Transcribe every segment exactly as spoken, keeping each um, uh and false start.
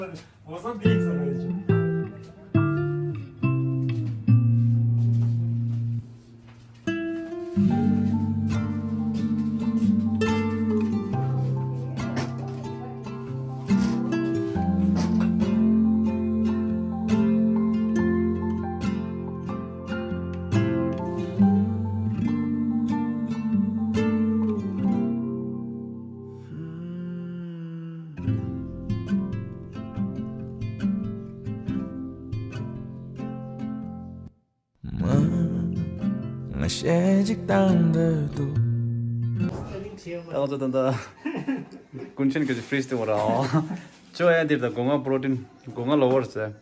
What's up, big? ང་གཞས་གཅིག་བཏང་འདོད་འདུག་ད་ང་ཚོ་ད་ལྟ་ཀུན་མཁྱེན་གྱི་ཕྲིཇ་དེ་འོ་ར། ཅོ་ཡ་འདིར་ད་སྒོ་ང་པྲོ་ཊིན་སྒོ་ང་ལོ་ཝར་ཟེར།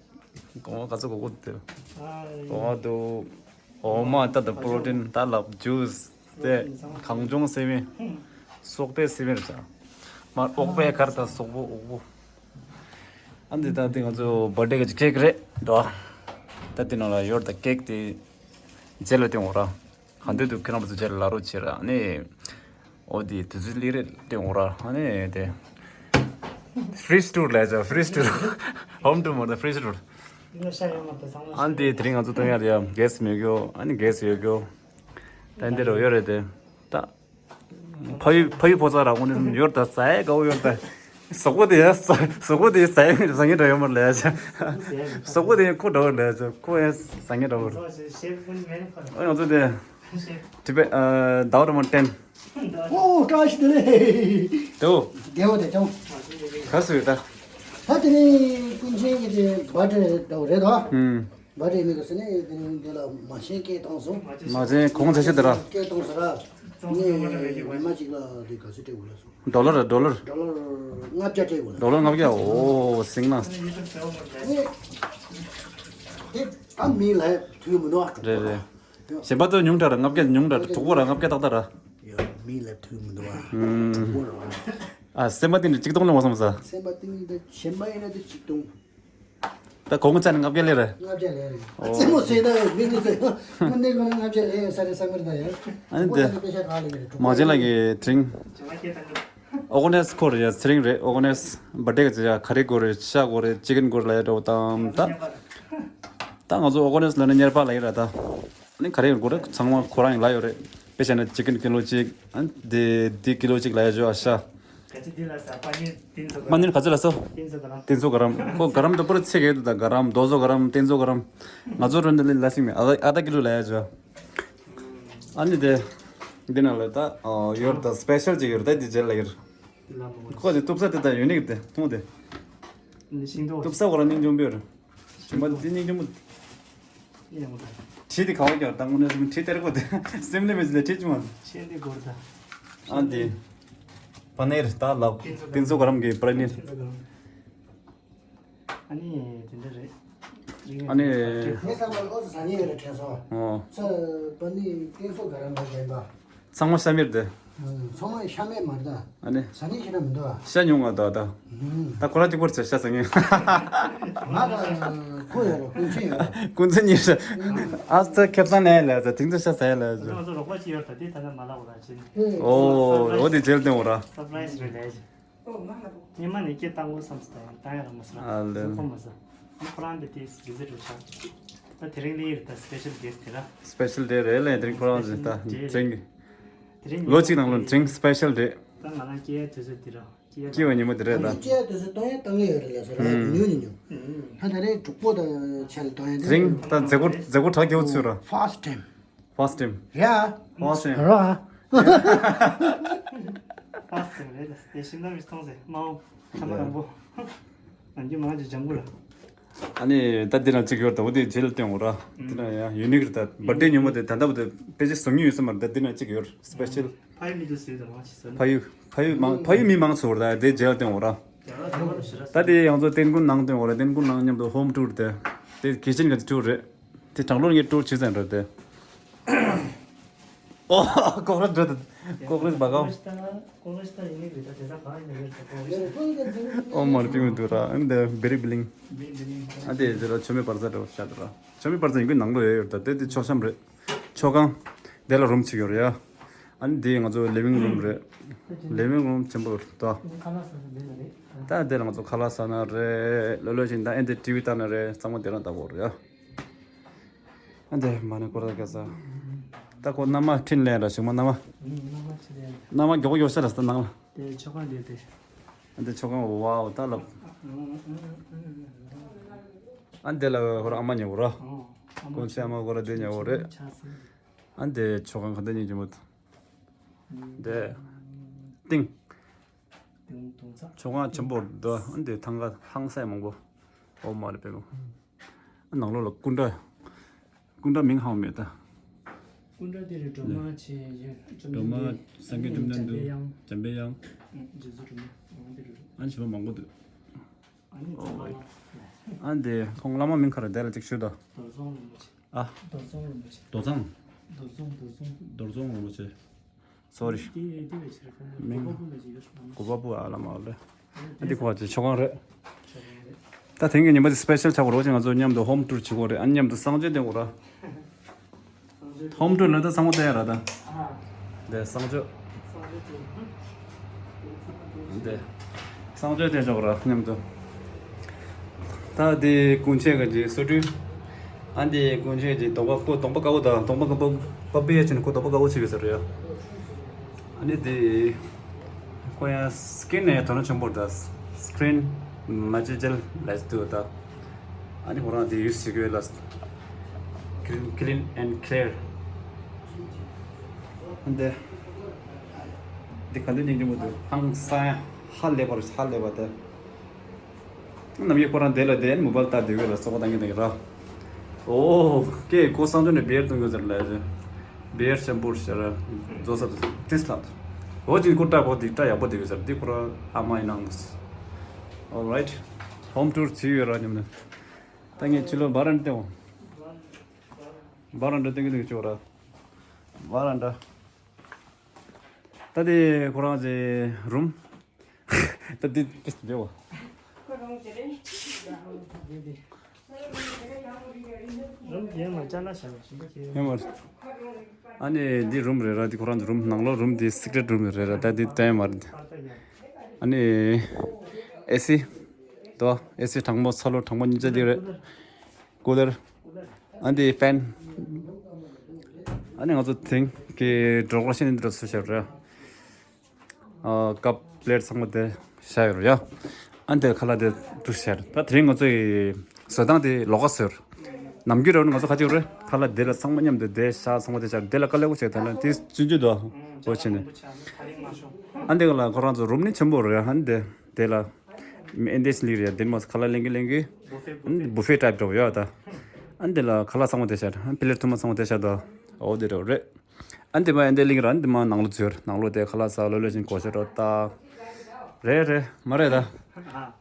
སྒོ་ང་ག་ཚོད་སྒོ་སྒོ་དེ། སྒོ་ང་དུ་འོ་མ་ད་ད་པྲོ་ཊིན་ད་ལབ་ཇུས་དེ་གངས་ལྗོངས་སེམས་སྲོག་དེ་སེམས་རེད་ཟེར། མ་ཨོག་པའི་ཁར་ད་སོག་པོ་ཨོག་པོ། ཨ་འདི་ད་འདི་ང་ཚོ་བར་ཌེ་གི་ཀེག་རེད་འགྲོ། ད་འདི་ནང་ལ་ཡོད་ད་ཀེག་དེ་རྗེས་ལ་སྟོན་འོ་ར། ག་འདོད་འདུག་ཁྱེད་རང་ཚོ་རྗེས་ལ་ལབ་རོགས་བྱེད་ར་ནི། འོ་དེ་དུས་ཚོད་ལི་རེད་སྟོན་འོ་ར་ཨ་ནི་དེ། ཕྲིཇ་ཊུར་ལས་ཅག་ཕྲིཇ་ཊུར། ཧོམ་ཊུར་མོར་ད་ཕྲིཇ་ཊུར། ཨ་འདི་དེ་རིང་ང་ཚོ་སྟོན་ཡ་རེད་ཡ་གེ་སི་མེད་གྱོ་ཨ་ནི་གེ་སི་ཡོད་གྱོ། ད་འདི་རུ་ཡོད་རེད་དེ། ད། ཕ་ཡུལ་ཕ་ཡུལ་ཕོ་ཚ་ར་ཁོང་ནི་ཡོར་ད་ཟ་ཡ་དགའ་བོ་ཡོར་ད། ཟོག་པོ་དེ་ཡ་ཟ་ཟོག་པོ་དེ་ཟ་ཡ་ཟ་ངེ་འདྲ་ཡོད་མ་ལས་ཟ། ཟོག་པོ་དེ་ཁོ་འདྲ་བོ་ལས་ཟ་ཁོ་ཡ་ཟ་ངེ་འདྲ་བོ། ཨ་ང་ཚོ་དེ་ཊི་བེ་ཨ་ཟླ་བ་རིང་མོ་ཊེན། ཨོ་བཀྲ་ཤིས་བདེ་ལེགས། དེའོ། བདེ་བོ་དེ་ཅང་། ག་སུ་ཡོད་ད། ད་དེ་ནི་ཀུན་མཁྱེན་གྱི་དེ་བར་ཌེ་འདྲ་བོ་རེད་ད། ཨུམ། བར་ཌེ་ནི་ག་ཟེར་ནས་དེ་ནི་འདི་ལ་མ་ཆེན་སྐད་བཏང་སོང་། མ་ཆེན་གོང་ཆེ་ཤོས་དེ་ར། སྐད་བཏང་ཟེར་ར། ངས་ཉི་མ་གཅིག་ལ་དེ་ག་ཚོད་སྤྲད་དགོས་ལབ་སོང་། ཌོ་ལར་ཌོ་ལར། ཌོ་ལར་ལྔ་བརྒྱ་སྤྲད་དགོས་ལབ། ཌོ་ལར་ལྔ་བརྒྱ་ཨོ་སིང་ན། ངས་དེ་ད་མི་ལ་དུས་མི་འདུག་ཨ། རེད་རེད། གཞན་པ་ཚོ་ཉུང་དྲགས་ར་ལྔ་བརྒྱ་ཉུང་དྲགས་གྲོགས་པོ་ར་ལྔ་བརྒྱ་ཏག་ཏག་ར། ཡ་མི་ལ་དུས་མི་འདུག་ཨ། ཨུམ། གྲོགས་པོ་ར། ཨ་སེམས་པ་གཏིང་ནས་གཅིག་སྟོང་ལོངས་སམ་ས། སེམས་པ་གཏིང་ནས་གཞན་པ་ཡིན་ན་དེ་གཅིག་སྟོང་། ད་གོང་ཚ་ནས་ལྔ་བརྒྱ་ལེ་རེད། ལྔ་བརྒྱ་ལེ་རེད། ཨོ། རྩེད་མོ་ཟེར་ན་མི་ཚོ་ཚོས་དངོས་གནས་ཁོ་ན་ལྔ་བརྒྱ་ལེ་ཡོད་ས་རེད་བསམ་གི་རེད་ད་ཡ། ཨ་ནི་དེ། ཁོ་ཚོ་པེ་ཤ་ག་ལེ་གི་རེད། མ་བྱན་ལགས་ཀྱི་དེ་རིང་། ཨོ་གོ་ནེས་ཁོ་རེད་ཡ་དེ་རིང་རེད། ཨོ་གོ་ནེས་བར་ཌེ་གི་ཚེ་ཡ་ག་རེ་དགོས་རེད། ཤ་དགོས་རེད། ཅི་ཀན་དགོས་རེད་ལབ་ཡ་འདྲ་བོ་དང་ད། ད་ང་ཚོ་ཨོ་གོ་ནེས་ལབ་ན་གཉེར་པ་ལབ་ཡ་ར་ད། ཨ་ནི་ག་རེ་དགོས་རེད་ཚང་མ་ཁོ་རང་ཡིན་ལབ་ཡོད་རེད། དཔེ་བྱས་ན་ཅི་ཀན་ཀི་ལོ་གཅིག་ཨ་ནི་དེ་དེ་ཀི་ལོ་གཅིག་ལབ་ཡ་བྱོས་ཨ་ཤ། ག་ཅི་དེ་ལ་ས་པ་ནིར་ཏིན་ཚོ་མ་ནིར་ག་ཚོད་ལ་སོ། ཏིན་ཚོ་ག་རམ། ཏིན་ཚོ་ག་རམ། ཁོ་ག་རམ་དུ་པར་ཚེ་གེ་དུ་ད་ག་རམ་དོ་ཚོ་ག་རམ་ཏིན་ཚོ་ག་རམ། ང་ཚོ་རོན་དེ་ལ་ལ་སིང་མེ་ཨ་ད་ཀི་ལོ་ལ་ཡ་ཇོ། ཨ་ནི་དེ། འདི་ན་ལ་ད་ཡོར་ད་སྤེ་ཤལ་ཅིག་ཡོར་ད་དེ་ཇེ་ལ་ཡོར། ཁོ་དེ་ཏུབ་ས་དེ་ད་ཡོ་ནིག་དེ་ཐུང་དེ། ཏུབ་ས་གོ་ར་ནིང་ཇོམ་བེར། ཇོམ་པ་དེ་ནིང་ཇོམ་བེར། ཁྲིད་དེ་ག་བ་རྒྱག་ད་དངོས་གནས་སུ་ཁྲིད་དེ་རེ་གོ་དེ་སེམས་ནས་མི་ཚེ་ལས་ཁྲིད་ཅི་མ། ཁྲིད་དེ་གོ་ད། ཨ་འདི། པ་ནེར་ད་ལབ་ཏིན་ཚོ་ག་རམ་གི་པ་ནེར། ཨ་ནི་དེ་འདྲ་རེད། ཨ་ནི། ངས་བསམ་པར་ཨོ་ཙི་ཟ་ཉེ་ཡོད་རེད་དྲན་སོང་། ཨོ། ས་པ་ནི་ཏིན་ཚོ་ག་རམ་པ་རྒན་པ། ཚང་མ་ཤ་མེར་དེ། ཚང་མ་ཤ་མེད་མ་རེད་ད། ཨ་ནི། ཟ་ནི་ཁྱེད་རང་མི་འདུག་ཨ། ཤ་ཉུང་ང་ད་ད། ད་ཁོ་ར་གཅིག་པོར་ཚེ་ཤ་ཟ་ངེ། ང་ད་ཁོ་ཡོད་རེད་ཀུན་མཁྱེན་ཡོད་རེད། ཀུན་མཁྱེན་ཉིན་ཤ། ཨ་ཙི་ཁེ་བཟང་ནས་ལས་ཙི་དེང་ཚོ་ཤ་ཟ་ཡ་ལས་ཙི། ང་ཚོ་རོགས་པ་ཅི་ཡོད་ད་དེ་ད་ད་མ་ལ་འོ་ར་ཅི། ཨོ་འོ་དེ་ཇེལ་ཏེ་འོ་ར། སར་པ་རའི་ཛི་རེད་ལས་ཅི། ཉི་མ་ནས་སྐད་བཏང་དགོས་བསམ་སོང་ད་ཡང་བཏང་ཡ་རང་མ་སོང་། ཨ་ལེ། ཁོ་མ་ཟ། ཁོ་རང་དེ་དེ་བི་ཟི་ཊི་རུ་ཆགས། ད་དེ་རིང་ལས་ཡིར་ད་སི་པེ་ཤལ་གེ་སི་ཊི་དེ་ར། སི་པེ་ཤལ་ཌེ་རེད་ལས་དེ་རིང་ཁོ་རང་ཟིན་ད་དེ་རིང་གི། དེ་རིང་ལོ་གཅིག་ནང་ལོ་དེ་རིང་སི་པེ་ཤལ་ཌེ། ད་ང་རང་སྐྱེ་ཡ་དུས་ཚོད་དེ་ར། སྐྱེ་ཡ་སྐྱེ་བའི་ཉིན་མོ་དེ་རེད་ད། སྐྱེ་ཡ་དུས་ཚོད་གཏོང་ཡ་གཏོང་གི་ཡོད་རེད་ལ་སོ་ར་ཉུང་ཉུང་ཉུང་། ད་ད་རེས་གྲོགས་པོ་དང་ཆ་ལ་གཏོང་ཡ་དེ་དེ་རིང་ད་མཛད་སྒོ་མཛད་སྒོ་གྲ་རྒྱས་པོ་ཚུད་ར། ཕར་སི་ཊི་ཊེམ། ཕར་སི་ཊི་ཊེམ། རེད་ཨ། ཕར་སི་ཊི་ཊེམ། རོ་ཨ། ཕར་སི་ཊི་ཊེམ་རེད་ད། དེ་ཤིང་ནགས་མི་སྟོང་ཟེར་མ་འོང་། ཁ་མ་རང་པོ། ང་རྒྱུ་མང་ཅིག་ལྗང་གུ་ལ། ཨ་ནི་ད་འདི་ན་གཅིག་ཡོད་ད་འོ་དེ་ཇེལ་སྟོན་འོ་ར། འདི་ན་ཡང་ཡུ་ནིག་རེད་ད། བར་ཌེ་ཉིན་མོ་དེ་ད་ལྟ་བུ་དེ་དཔེ་ཆ་བཟོ་མྱོང་ཡོད་ས་མ་རེད་ད། འདི་ན་གཅིག་ཡོད་སི་པེ་ཤལ། ཕ་ཡུལ་མི་འདུག་ཟེར་ད་མང་ཆེ་ས་ནི། ཕ་ཡུལ་ཕ་ཡུལ་མང་ཕ་ཡུལ་མི་མང་ཚོ་རེད་ད་དེ་ཇེལ་སྟོན་འོ་ར། ད་དེ་ཡང་ཚོ་ཏན་ཀུན་ནང་སྟོན་འོ་ར། ཏན་ཀུན་ནང་མཉམ་དུ་ཧོམ་ཊུར་དེ། དེ་གི་ཆེན་གི་ཊུར་རེད། དེ་གྲང་ལོར་ངས་ཊུར་བྱེད་ཙང་འགྲོ་དེ། ཨོ། ཀོག་རོ་འགྲོ་དེ། ཀོག་རོ་བ་གོ། ཨོ་མར་པི་མི་འདུག་ར། ཨ་འདི་བེ་རི་བི་ལིང་། ཨ་འདི་དེ་ལ་ཆོ་མེ་པར་ཙ་འགྲོ་ཤ་འདུག་ར། ཆོ་མེ་པར་ཙ་ཡིན་གི་ནང་ལོ་ཡོད་ཡོད་ད་དེ་དེ་ཆོ་ཤམ་རེད། ཆོ་གང་། དེ་ལ་རུམ་ཅིག་ཡོད་རེད་ཡ། ཨ་ནི་འདི་ང་ཚོ་ལི་ཝིང་རུམ་རེད། ལི་ཝིང་རུམ་ཆེན་པོ་རེད་ད། ད་འདི་ལ་ང་ཚོ་ཁ་ལག་ཟ་ན་རེད། ལོ་ལོ་བཞིན་ད་ཨེ་འདི་ཊི་ཝི་ལྟ་ན་རེད། ཚང་མ་འདི་རང་ལྟ་དགོས་རེད་ཡ། ཨ་འདི་མ་ནི་ཀོ་ར་ག་ས། ད་ཁོ་མནའ་མ་འཕྲིན་ལས་ར་ཞིག་མ་མནའ་མ། མནའ་མ་ཆེ་ལས། མནའ་མ་མགྱོགས་མགྱོགས་ཤ་ལ་ས་ནང་ལ། དེ་ཆོ་ག་འདི་དེ། ཨ་འདི་ཆོ་ག་ཝའོ་ད་ལ། ཨ་འདི་ལ་ཧོ་ར་ཨ་མ་ཉེ་བོ་ར། ཀུན་སེ་ཨ་མ་ཧོ་ར་འདི་ཉེ་བོ་རེད། ཨ་འདི་ཆོ་ག་ག་འདི་ཉེ་ཉེ་བོ། འདི། ཏིང་། ཆོ་ག་ཆེན་པོ་འདི་ཨ་འདི་ཐང་ག་ཧང་སེ་མང་པོ། ཨོ་མ་རེད་པས་མོ། ནང་ལོགས་ལ་སྐུ་འདྲ། སྐུ་འདྲ་མིང་ཧ་གོ་མེད་ད། སྐུ་འདྲ་དེ་རེད། སྒྲོལ་མ་ཆེ་ཡོད། སྒྲོལ་མ་སངས་རྒྱས་བཅོམ་ལྡན་འདས། འཇམ་པའི་དབྱངས། འཇམ་པའི་དབྱངས། རྗེ་བཙུན་སྒྲོལ་མ། ཨང་དེ་རེད། ཨ་ནི་བྱིས་པ་མང་པོ་འདུག་ཨ་ནི་ཨོ་ཨ་འདི་ཁོང་བླ་མ་མིང་ག་རེ་དེ་ལ་ཅིག་ཞུ་ད། རྡོར་རྫོང་རིན་པོ་ཆེ། ཨ། རྡོར་རྫོང་རིན་པོ་ཆེ། རྡོར་རྫོང་། རྡོར་རྫོང་རྡོར་རྫོང་། རྡོར་རྫོང་རིན་པོ་ཆེ། སོ་རི། དེ་དེ་བས་ཆེར་ཁོང་མིང་གོ་པ་བུ་ལ་ཞིག་ཡོད་སོང་། གོ་པ་བུ་ཨ་ལ་མ་ལེ། ཨ་འདི་ཁོ་ཅི་ཆོ་ག་རེད། ཆོ་ག་རེད། ད་དེང་གི་ཉིན་པ་འདི་སི་པེ་ཤལ་ཆགས་པ་རོ་ཅིག་ང་ཚོ་མཉམ་དུ་ཧོམ་ཊུར་བྱེད་དགོས་རེད། ཨ་མཉམ་དུ་གསང་སྤྱོད་བསྟན་དགོས་ར། ཧོམ་ཊུར་ལ་ད་གསང་བ་བསྟན་ཡ་ར་ད། འདི་གསང་སྤྱོད། འདི་གསང་སྤྱོད་བསྟན་ཆོག་ར་མཉམ་དུ། ད་འདི་སྐུ་མཆེད་ག་ཅི་སོ་བདུན། ཨ་འདི་སྐུ་མཆེད་ཀྱི་གདོང་པ་ཁོ་གདོང་པ་དཀར་པོ་དང་གདོང་པ་དཀར་པོ་པ་པི་ཡ་ཆེན་ཁོ་གདོང་པ་དཀར་པོ་བྱེད་པའི་ཟེར་ཡ། ཨ་ནི་འདི་ཁོ་ཡང་སི་ཀིན་ནས་དོ་སྣང་ཆེན་པོ་ད། སི་ཀིན་མ་ཅི་ཅལ་ལས་དུ་ད། ཨ་ནི་ཁོ་རང་དེ་ཡུས་བྱེད་དགོས་ལ། Clean, clean and clear. འདི་འདི་ག་འདི་སྙིང་རྗེ་མོ་འདུག་ཧང་སང་ཧ་ལས་པར་ཧ་ལས་པ་དེ། ནམ་ཡིན་ཁོ་རང་དེ་ལ་དེ་མོ་བལ་ལྟ་དེ་གོས་ལ་སོགས་པ་བཏང་གི་འདུག་ར། ཨོ་ཀེ་ཁོ་སང་ཆོ་ནས་བེར་གཏོང་གི་ཟེར་ལ་ཟེར། བེར་ཆེན་པོར་ཟེར། རྫོ་ས་ཏིས་ལབ། འོ་ཅིན་ཁོ་སྐྲ་ཕོ་དེ་སྐྲ་ཡག་པོ་དེ་གོས་ཟེར་དེ་ཁོ་རང་ཨ་མ་ཡིན་ནང་། Alright. Home tour བྱས་ཡོད་ར་སྙམ་ནས། ད་ངས་ཕྱི་ལོགས་བ་རན་ཏེ་འོང་། བ་རན་ཏེ་སྟོན་གྱི་འདུག་ཅོག་ར། བ་རན་ཏེ། ད་དེ་ཁོ་རང་ཚེ་རུམ། ད་དེ་དེ་དེ་བ། རུམ་དེ་མ་ཅ་ལག་བཞག་ཞིམ་པོ་ཁྱེར། ཡོད་མ་རེད། ཨ་ནི་འདི་རུམ་རེད་ར། འདི་ཁོ་རང་ཚོ་རུམ་ནང་ལོགས་རུམ་དེ་སི་ཀྲེ་ཊི་རུམ་རེད་ར། ད་འདི་བསྟན་མ་རེད། ཨ་ནི་ཨེ་སི། དོ་ཨེ་སི་གྲང་མོ་ཚ་ལོ་གྲང་མོ་གཉིས་ཆ་འདི་རེད། ཀུ་ལར། ཨ་འདི་ཕེན། ཨ་ནི་ང་ཚོ་དེང་གི་འགྲོ་གར་ཤེས་ནི་འདི་འདྲ་སུ་ཤར་རེད། ཨ་ཀབ་པི་ལེ་ཊི་ཚང་མ་དེ་བཞག་ཡོད་རེད་ཡ། ཨ་འདི་ཁ་ལག་དེ་འདུག་བཞག་ད་དེ་རིང་ང་ཚོ་ཡི་བཟོ་སྟངས་དེ་ལོགས་ཀ་བཟོས། ནམ་རྒྱུན་རེད་ང་ཚོ་ཁ་ཅིག་རེད་ཁ་ལག་དེ་ལ་ཚང་མ་མཉམ་དུ་དེ་བཞག་ཚང་མ་དེ་བཞག་དེ་ལ་དཀའ་ལས་ཁག་ཆེ་ད་ལ་དེ་ཆུང་ཆུང་དུ་འོ་བྱས་ནས། ཨ་འདི་ག་ལ་ཁོ་རང་ཚོ་རུམ་ནི་ཆེན་པོ་རེད། ཨ་འདི་དེ་ལ་ཨེ་འདི་ལི་རེད། དེ་མ་ཁ་ལག་ལེན་གི་ལེན་གི་བུ་ཕེ་ཊའིབ་འདྲ་བོ་ཡོད་ད། ཨ་འདི་ལ་ཁ་ལག་ཚང་མ་དེ་བཞག་ཨ་པི་ལེ་ཊི་ཐུར་མ་ཚང་མ་དེ་བཞག་ད། འོ་དེ་འདྲ་བོ་རེད། ཨ་འདི་མ་ཨ་འདི་ལིང་ར་འདི་མ་ནང་ལོ་འཛུལ་ནང་ལོ་དེ་ཁ་ལག་ཟ་ལོ་ལོ་བཞིན་གོ་ཤ་རོ་ལྟ། རེད་རེད་མ་རེད་ད། ཨ་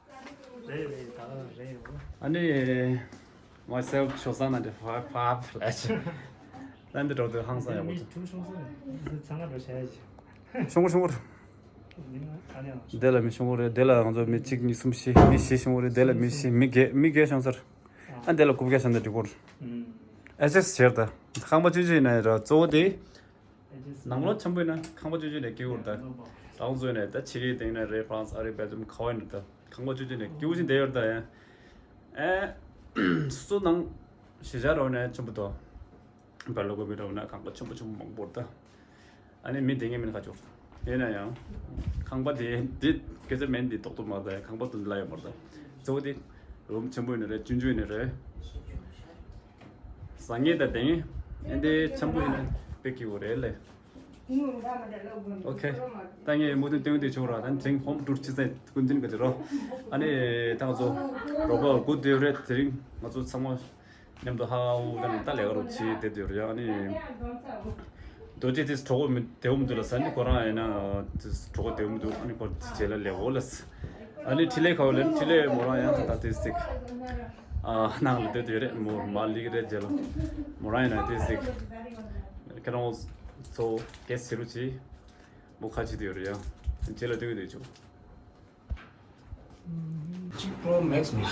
རེད་རེད་ད་རེད་ཡོ། ཨ་ནི་མ་སེལ་ཤོ་ས་ན་དེ་ཕ་ཕ་ཕ་ལ་ཆེ། ད་འདི་འགྲོ་དུས་ཧང་སང་ཡག་པོ་འདུག་ཁྲུ་ཤོང་ས་རེད། ཚང་ང་འགྲོ་བྱ་ཡ་ཆེ། ཤོང་གོ་ཤོང་གོ་རེད། ཨ་ནི་ཨ་ནི་དེ་ལ་མི་ཤོང་གོ་རེད། དེ་ལ་ང་ཚོ་མི་གཅིག་གཉིས་གསུམ་བཞི་མི་བཞི་ཤོང་གོ་རེད། དེ་ལ་མི་བཞི་མི་བརྒྱད་མི་བརྒྱད་ཤོང་ས་རེད། ཨ་འདི་ལ་རྐུབ་བཀྱག་བཞག་ན་འགྲིག་གོ། ཨེ་ཇེ་སི་ཊི་བྱས་ད། ཁང་པ་ཆུང་ཆུང་ཡིན་ན་ཡང་གཙོ་བོ་དེ། ནང་ལོགས་ཆེན་པོ་ཡིན་ན་ཁང་པ་ཆུང་ཆུང་ནས་སྐྱེ་གོ་རེད་ད། རང་བཟོས་ནས་ད་ཕྱི་རིགས་དེང་ནས་རེད་ཧྥ་རན་སི་ཨ་རི་བེལ་ཇམ་ག་བ་ཡིན་ན་ད་ཁང་པ་ཆུང་ཆུང་ནས་སྐྱེ་བཞིན་བསྡད་ཡོད་ད་ཡང་། ཨེ། སོ་སོ་ནང་གཞིས་ཆགས་རོགས་ནས་ཆེན་པོ་དོ། བལ་ལོ་གོ་བི་རོགས་ན་ཁང་པ་ཆེན་པོ་ཆེན་པོ་མང་པོ་རེད་ད། ཨ་ནི་མི་བསྡད་མཁན་མིན་ཁ་ཆོར། ཡིན་ན་ཡང་། ཁང་པ་དེ་འདི་སྐད་ཆ་མིན་འདི་རྡོག་རྡོག་མ་རེད། ཁང་པ་དེ་འདི་ལ་ཡོད་མ་རེད། གཙོ་བོ་དེ་རུམ་ཆེན་པོ་ཡིན་ན་རེད། ཆུང་ཆུང་ཡིན་ན་རེད། ཟ་ངེས་དང་བསྡད་ངེས་ཨེ་འདི་ཆེན་པོ་ཡིན་ན་དཔེ་སྐྱིད་པོ་རེད་ལེ། ཨོ་ཁེ། ད་ངས་མུ་མཐུད་སྟོན་གྱི་བྱུང་ར། ད་དེ་རིང་ཧོམ་ཊུར་ཅི་ཚེ་ཀུན་འཛིན་གྱི་དེ་རོ། ཨ་ནི་ད་ང་ཚོ་རོགས་པ་དགུ་བསྡད་རེད། དེ་རིང་ང་ཚོ་ཚང་མ། མཉམ་དུ་ཧ་ཧ་འུ་ད་ནི་ད་ལས་ཀ་རུ་བྱེད་བསྡད་དུས་རེད་ཨ་ནི། རྡོ་རྗེ་དེ་གྲོགས་པོ་མི་བདེ་བོ་མི་འདུག་ལ་ས་ནི་ཁོ་རང་ཡིན་ན་དེ་གྲོགས་པོ་བདེ་བོ་མི་འདུག་ཨ་ནི་ཁོ་རྗེས་ལ་ལས་འོ་ལ་ས། ཨ་ནི་འཕྲིན་ལས་ཁ་བ་ལ་འཕྲིན་ལས་མོ་རང་ཡང་ད་ད་དེ་སིག་ཨ་ནང་ལ་བསྡད་དུས་རེད་མོ་མ་ལིག་རེད་རྗེས་ལ་མོ་རང་ཡིན་ན་དེ་སིག་ཁྱེད་རང་ཚོ་གས་ཟེར་རུ་ཆེ་མོ་ཁ་ཆེ་དུས་རེད་ཡ་རྗེས་ལ་སྟོན་གྱི་འདུག་ཆུ། གཅིག་Pro Max ནི།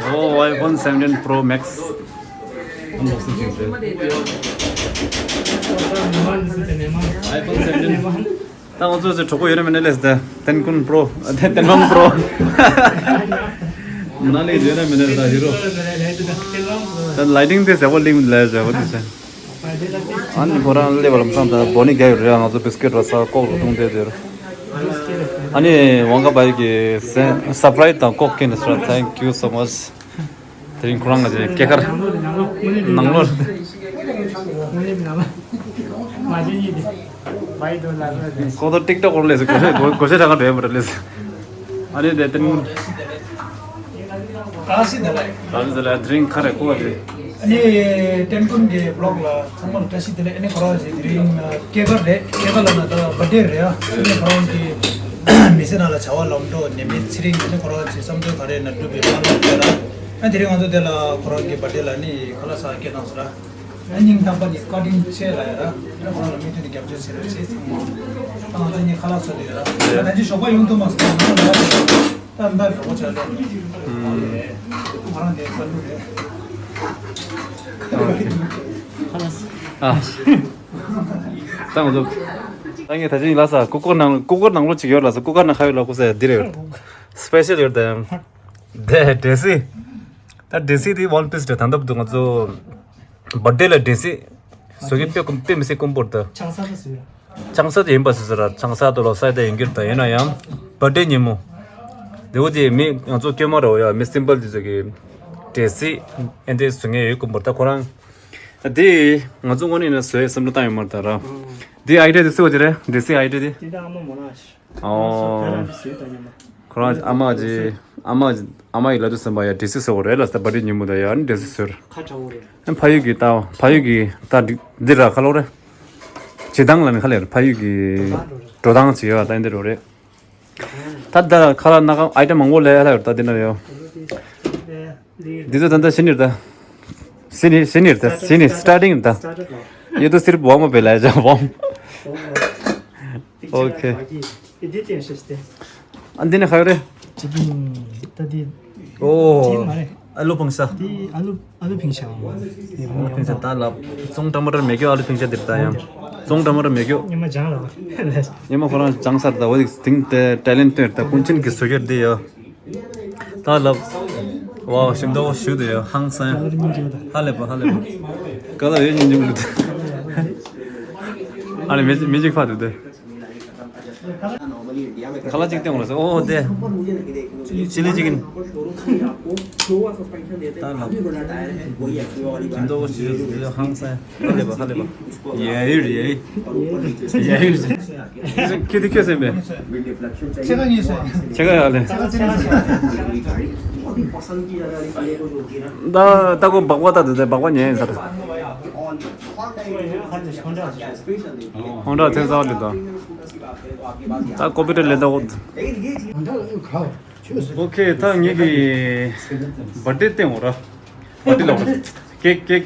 ཨོ་iPhone seventeen Pro Max། Unboxing བྱེད་འདོད། iPhone seventeen. ད་ང་ཚོ་ཚོ་གྲོགས་པོ་ཡོད་རེད་མེད་ན་ལས་ད་ཏན་ཀུན་པྲོ། ཏན་ཀུན་པྲོ། ན་ལས་ཡོད་རེད་མེད་ན་ད་ཧི་རོ། ད་lighting དེ་ཟེར་བ་ལིང་ལས་ཟེར་བ་དེ་ཟེར། ཨ་ནི་ཁོ་རང་སླེབས་པ་ལམ་སང་ད་བོ་ནི་རྒྱ་ཡོད་རེད། ང་ཚོ་བིས་ཀེ་ཊི་ར་ས་ལྐོག་ལ་བཏུང་བསྡད་དེར། ཨ་ནི་ཝང་ཀ་བའི་གི་སར་པ་རའི་སི་དང་ལྐོག་ཁེན་ནི་སར། Thank you so much. དེ་རིང་ཁོ་རང་གི་སྐྱེས་སྐར་ནང་ལོར། ཁོ་ཚོ་ཊིག་ཊོག་སྐོར་ལས་སུ་གོ་ཤེས་གོ་ཤེས་ཆགས་ཀ་འགྲོ་ཡ་མ་རེད་ལས། ཨ་ནི་དེ་ཏན་ཀུན། ག་སི་དེ་ལ། ག་སི་དེ་ལ་དེ་རིང་ཁ་རེ་ཁོ་བ་རེད། ཨ་ནི་ཏན་ཀུན་གྱི་བི་ལོག་ལ་ཚང་མ་ལ་བཀྲ་ཤིས་བདེ་ལེགས། ཨ་ནི་ཁོ་རང་ཞིག་དེ་རིང་སྐྱེས་སྐར་རེད། སྐྱེས་སྐར་ལ་ན་ད་བར་ཐ་ཌེ་རེད་ཨ། ཨ་ནི་ཁོ་རང་གི་མི་ཚེ་ནང་ལ་བྱ་བ་ལམ་འགྲོ་ནད་མེད་ཚེ་རིང་། ཨ་ནི་ཁོ་རང་ཞིག་བསམ་ཚུལ་ག་རེ་ན་འགྲུབ་པའི་ལམ་ལ་བསྟན་ར། ཨ་དེ་རིང་ང་ཚོ་དེ་ལ་ཁོ་རང་གི་བར་ཐ་ཌེ་ལ་ནི་ཁ་ལག་ཟ་སྐད་བཏང་སོང་ར། ཨ་སྙིང་ཐག་པ་ནས་བཀའ་དྲིན་ཆེ་ལ་ཡ་ར། ཨ་ཁོ་རང་ལ་མུ་མཐུད་ནས་རྒྱབ་སྐྱོར་བྱེད་རོགས་བྱེད་ཟེར་གྱི་ཡིན། ད་ང་ཚོ་གཉིས་ཁ་ལག་ཟ་དུས་ར། ད་ཅི་ཞོགས་པ་ཡོང་ཐུབ་མ་སོང་ན་ད་ད་རོགས་བྱ་ལོ། ཨ་ཡེ། ང་རང་དེ་ས་ལུག་རེད། ཨ། ད་ང་ཚོ། ད་ངས་ད་ཅི་ལ་ས་ཀུ་ཀུར་ནང་ཀུ་ཀུར་ནང་ལོ་ཅིག་ཡོད་ལ་ས། ཀུ་ཀུར་ནང་ཁ་ཡོད་ལ་ཀུ་ས་འདི་རེད། སི་པེ་ཤལ་ཡོད་དེ། དེ་ཌེ་སི། ད་ཌེ་སི་དེ་ཝན་པིས་རེད། ད་ལྟ་བར་དུ་ང་ཚོ་བར་ཐ་ཌེ་ལ་ཌེ་སི་བཟོ་གི་དཔེ་དཔེ་མི་སྲིད་དཀོན་པོ་རེད་ད། ཆང་ས་ས་ཟེར། ཆང་ས་དེ་ཡིན་པ་ཟེར་ཟེར་ར། ཆང་ས་དེ་ལོ་ས་དེ་ཡིན་གྱི་རེད་ད། ཡིན་ན་ཡང་བར་ཐ་ཌེ་ཉིན་མོ་དེ་བོ་དེ་མི་ང་ཚོ་སྐྱོན་མ་རེད་ཡ། མི་སིམ་པལ་དེ་ཚོ་གི་ཌེ་སི་ཨེ་འདྲ་བཟོ་མཁན་ཡོད་དཀོན་པོ་རེད་ད། ཁོ་རང་དེ་ང་ཚོ་དངོས་གནས་ན་བཟོ་ཡའི་བསམ་བློ་བཏང་ཡོད་མ་རེད་ད་ར། དེ་ཨའི་ཌི་ཡ་དེ་སུ་བ་དེ་རེད། ཌེ་སི་ཨའི་ཌི་ཡ་དེ། དེ་ད་ཨ་མ་མོ་ན་ཞིག་ཨོ། ཁོ་རང་ཨ་མ་གྱི་ཨ་མ་ཨ་མ་ཡི་ལ་དུ་སེམས་པ་ཡ་ཌེ་སི་བཟོ་བ་རེད་ལ་ས། བར་ཐ་ཌེ་ཉིན་མོ་ད་ཡ་ནི་ཌེ་སི་བཟོས། ཁ་ཁྲ་བོ་རེད། ཨ་ཕ་ཡུལ་གྱི་ད་ཕ་ཡུལ་གྱི་ད་འདི་འདི་ར་ཁ་ལོ་རེད། བྱེད་སྟངས་ལ་ནི་ཁ་ལེར་ཕ་ཡུལ་གྱི་འགྲོ་སྟངས་ཅིག་ཡོད་ད་འདི་རོ་རེད། ད་ད་ཁ་ལ་ན་ཁ་ཨའི་ཊེམ་མང་པོ་ལས་ལ་ཡོད་ད་འདི་ན་ཡོད། འདི་ཚོ་ད་ད་ཕྱི་ནི་རེད་ད། ཕྱི་ནི་ཕྱི་ནི་རེད་ད། ཕྱི་ནི་སི་ཊར་ཊིང་རེད་ད། ཡེ་དོ་སིར་བོ་མ་པེ་ལ་ཡ་བོ། ཨོ་ཁེ། ཨ་འདི་ནི་ཁ་ཡོད་རེད། ཅི་ཀིང་ད་འདི། ཨོ། ཅི་མ་རེད། ཨ་ལུ་ཕང་ཤ། འདི་ཨ་ལུ་ཨ་ལུ་ཕིང་ཤ། ཨ་ལུ་ཕིང་ཤ་ད་ལ། ཙོང་ཊ་མ་ཊར་མེད་རྒྱུ་ཨ་ལུ་ཕིང་ཤ་འདི་ད་ཡང་། ཙོང་ཊ་མ་ཊར་མེད་རྒྱུ། ཉི་མ་ལྗང་ལ། ཉི་མ་ཁོ་རང་ལྗང་སར་ད་འོ་དེ་སྟིང་དེ་ཊེ་ལེན་ཊེ་ད་ཀུན་མཁྱེན་གྱི་བཟོ་རྒྱུ་འདི་ཡོད། ད་ལབ། ཝའོ་ཞིམ་མདོག་ཞུ་དེ་ཡོད་ཧང་སང་། ཧ་ལས་པ་ཧ་ལས་པ། ཀ་ལ་ཡོད་ཉིན་ཉིན་ལུད། ཨ་ནི་མི་མི་འཇིག་ཕ་དུ་དེ། ཁ་ལག་ཅིག་སྟེང་ལ་ཟེར་ཨོ་དེ། ཅི་ལི་ཅི་ཀིན། ད་ལ། ཇིན་དོ་ཞི་ཧང་སང་ཧ་ལས་པ་ཧ་ལས་པ། ཡ་ཡུར་ཡ་ཡུར། ཡ་ཡུར། ཁྱེད་དེ་ཁྱེད་སེམས་པས། ཁྱེད་ཀ་ཡ་ལེ། ད་ད་ཀོ་སྦག་སྦག་ད་དེ་སྦག་སྦག་ཉན་ས་རེད། ཧོན་ཌ་ཐེན་ས་ལི་དང་། ད་ཀོ་པི་ཊར་ལེན་ད་འོ། ཨོ་ཁེ་ད་ངེད་ཀྱི་བར་ཐ་ཌེ་སྟེང་འོ་ར། བར་ཐ་ཌེ་ལ་འོ་ར། ཀེག་ཀེག་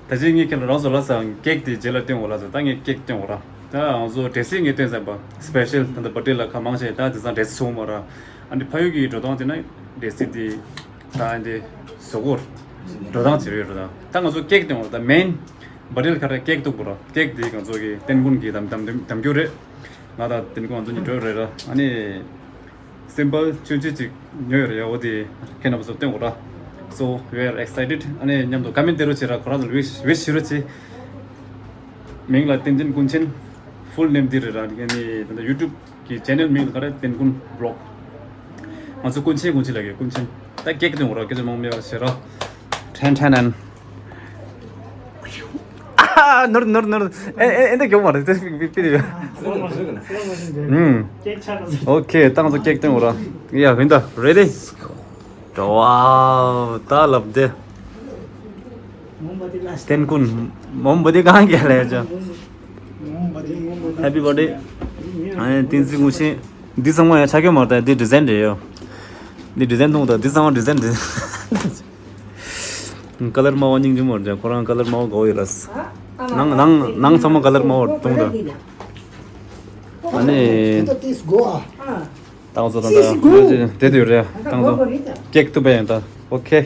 ད་ཅི་ངེད་ཁྱེད་རང་ཚོ་ལ་ས་ཀེག་དེ་རྗེས་ལ་སྟེང་འོ་ལ་ས་ད་ངེད་ཀེག་སྟེང་འོ་ར། ད་ང་ཚོ་ཌེ་སི་ངེད་སྟེང་ཟེར་བ་སི་པེ་ཤལ་ད་ད་བར་ཐ་ཌེ་ལ་ཁ་མང་ཆེ་ད་དེ་ཚང་ཌེ་སི་སོང་མ་ར། ཨ་ནི་ཕ་ཡུལ་གྱི་འགྲོ་སྟངས་དེ་ན་ཌེ་སི་དེ་ད་ཨ་འདི་བཟོ་སྐོར་འགྲོ་སྟངས་བྱེད་རེད་ར། ད་ད་ང་ཚོ་ཀེག་སྟེང་འོ་ད་མེན། བར་ཐ་ཌེ་ལ་ཁ་ར་ཀེག་གཏུག་པོ་ར། ཀེག་དེ་ང་ཚོ་གི་ཏན་ཀུན་གྱི་དམ་དམ་དམ་རྒྱུ་རེད། ང་དང་ཏན་ཀུན་ང་ཚོ་གཉིས་གྲོས་རེད་ར། ཨ་ནི་སིམ་པལ་ཆུང་ཆུང་ཅིག་ཉོས་ཡོད་རེད་ཡ། འོ་དེ་ཁྱེད་རྣམ་པ་ཚོ་སྟོན་དགོས་ར། So we are excited. ཨ་ནི་མཉམ་དུ་ཀ་མེན་ཊི་དེ་རུ་བྱེད་ར། ཁོ་རང་ཚོ་ཝིཤ་ཝིཤ་བྱེད་རོགས་བྱེད། མིང་ལ་བསྟན་འཛིན་ཀུན་མཁྱེན། ཕུལ་ནེམ་འདི་རེད་ར། ཨ་ནི་ད་ལྟ་ཡུ་ཊུབ་གི་ཆེ་ནལ་མིང་ལ་ག་རེ་བསྟན་ཀུན་བི་ལོག་ང་ཚོ་ཀུན་མཁྱེན་ཀུན་མཁྱེན་ལ་གི་ཀུན་མཁྱེན། ད་ཀེག་སྟོན་དགོས་ར། སྐད་ཆ་མང་མེད་པ་བྱེད་ར། ཁྲན་ཁྲན་ཨན། ཨ་ནོར་ནོར་ནོར། ཨེ་ཨེ་ཨེ་འདི་གྱོང་མ་རེད་དེ་པི་པི་པི་རེད། ཨུམ། ཨོ་ཁེ་ད་ང་ཚོ་ཀེག་སྟོན་དགོས་ར། ཡ་ཧུན་ད་རེ་ཌི། ཝའོ་ད་ལབ་དེ། ཏན་ཀུན་མོམ་བ་དེ་གང་ག་ལས་ཅང་། Happy birthday. ཨ་ནི་བསྟན་འཛིན་ཀུན་མཁྱེན། འདི་ཚང་མ་ཡང་ཆ་ཁྱོན་མ་རེད་ད། འདི་ཌི་ཛའིན་རེད་ཡོ། འདི་ཌི་ཛའིན་གཏོང་ད། འདི་ཚང་མ་ཌི་ཛའིན་རེད། ཀ་ལར་དམར་པོ་སྙིང་རྗེ་མོ་རེད། ཁོ་རང་ཀ་ལར་དམར་པོ་དགའ་བོ་ཡོད་ར། ནང་ནང་ནང་ཚང་མ་ཀ་ལར་དམར་པོ་གཏོང་ད། ཨ་ནི། ཏང་ཚོ་དང་ད་དེ་དུས་རེད། ཏང་ཚོ་ཀེག་ཐུབ་པ་ཡང་ད། ཨོ་ཁེ།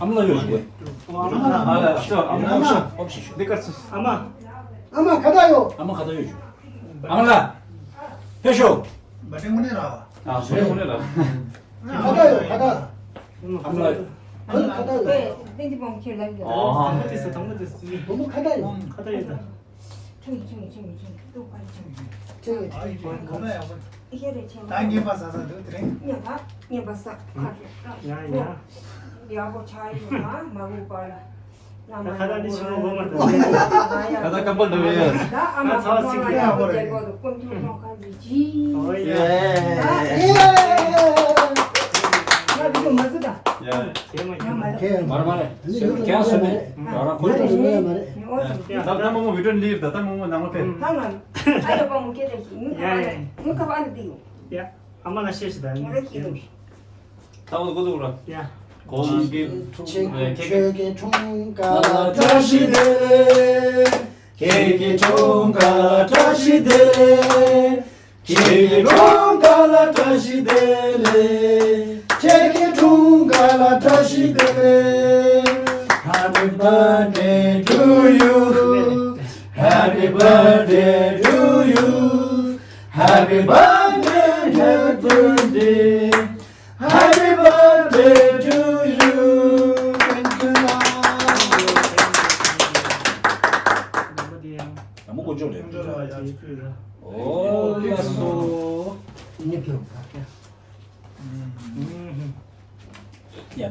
ཨ་མ་ལགས་ཡོད་ཞུ། ཨ་མ་ལགས་ཨ་ལ་ཤོ་ཨ་མ་ལགས་ཤོ་འདི་གར་སོང་། ཨ་མ། ཨ་མ་ག་ད་ཡོད། ཨ་མ་ག་ད་ཡོད་ཞུ། ཨ་མ་ལགས། ཕེབས་ཤོག་བ་ཏྲེ་དངོས་གནས་ར། ཨ་བ་ཏྲེ་དངོས་གནས་ར། ག་ད་ཡོད་ག་ད། ཨ་མ་ལགས། ཁོ་ག་ད་ཡོད། ཨེ་ཏེན་ཏི་བོང་ཁྱེར་ལ་ཡོད། ཨོ། དང་པོ་དེ་ས་དང་པོ་དེ་ས། བུ་མོ་ག་ད་ཡོད། ག་ད་ཡོད་ད། ཁྱུང་ཁྱུང་ཁྱུང་ཁྱུང་ཏུ་པར་ཁྱུང་ཁྱུང་ཁྱུང་ཁྱུང་ཁྱུང་། ཨ་ཡི་ཁྱུང་ཁྱུང་ཁྱུང་། ད་ངེས་པ་ཟ་ས་འདུག་དེ་རིང་། ངེས་པ་ངེས་པ་ཟ་ཁ་ཡ་ཡ། ཡག་པོ་ཆགས་ཡོད་ན་མ་རུ་པར་ལ། ད་ཁ་ད་འདི་ཆུང་མ་མ་ད། ཁ་ད་ཀམ་པལ་འདྲ་བོ་ཡོད། ད་ཨ་མ་ཚ་བ་ཚིག་ཡག་པོ་རེད། ཀོན་ཐུ་ཀོན་ཁ་འདི་ཅི། ཨོ་ཡ། ཡ་ཡ། ང་བི་ཌི་ཡོ་མ་ཟིག་ད། ཡ། ཁྱེད་མ་ཁྱེད་མ་རེད། མ་རེད་མ་རེད། ཁྱེད་ཡང་སུ་མེད། ང་རང་ཁོ་ཡང་སུ་མེད་མ་རེད། ད་ལྟ་མོ་མོ་བི་ཌི་ཡོ་ལིབ་ད་ལྟ་མོ་མོ་ནང་ལ་ཕེབས། ད་ང་ཨ་ཡོ་པ་མོ་སྐད་ད་ཞིག་ངུ་ཁ་པ་ངུ་ཁ་པ་ཨ་ནི་འདི་ཡོད། ཡ། ཨ་མ་ལ་བཤད་ཤིག་ད་ངུ་ར་ཁྱེད་ཡོད། ད་འོ་འགོ་འཛུགས་ར། ཡ། གོང་གི་ཁྱེད་ཀྱི་ཁྱོད་ཀྱི་འཁྲུངས་སྐར་ལ་བཀྲ་ཤིས་བདེ་ལེགས། ཁྱེད་ཀྱི་འཁྲུངས་སྐར་ལ་བཀྲ་ཤིས་བདེ་ལེགས། ཁྱེད་ཀྱི་འཁྲུངས་སྐར་ལ་བཀྲ་ཤིས་བདེ་ལེགས། ཁྱེད་ཀྱི་འཁྲུངས་སྐར་ལ་བཀྲ་ཤིས་བདེ་ལེགས། Happy birthday to you. Happy birthday to you. Happy birthday, happy birthday. Happy birthday to you. ཡག་མོ་བསྐོར་ཅོག་རེད། ཨོ་ལགས་སོ། ཡ་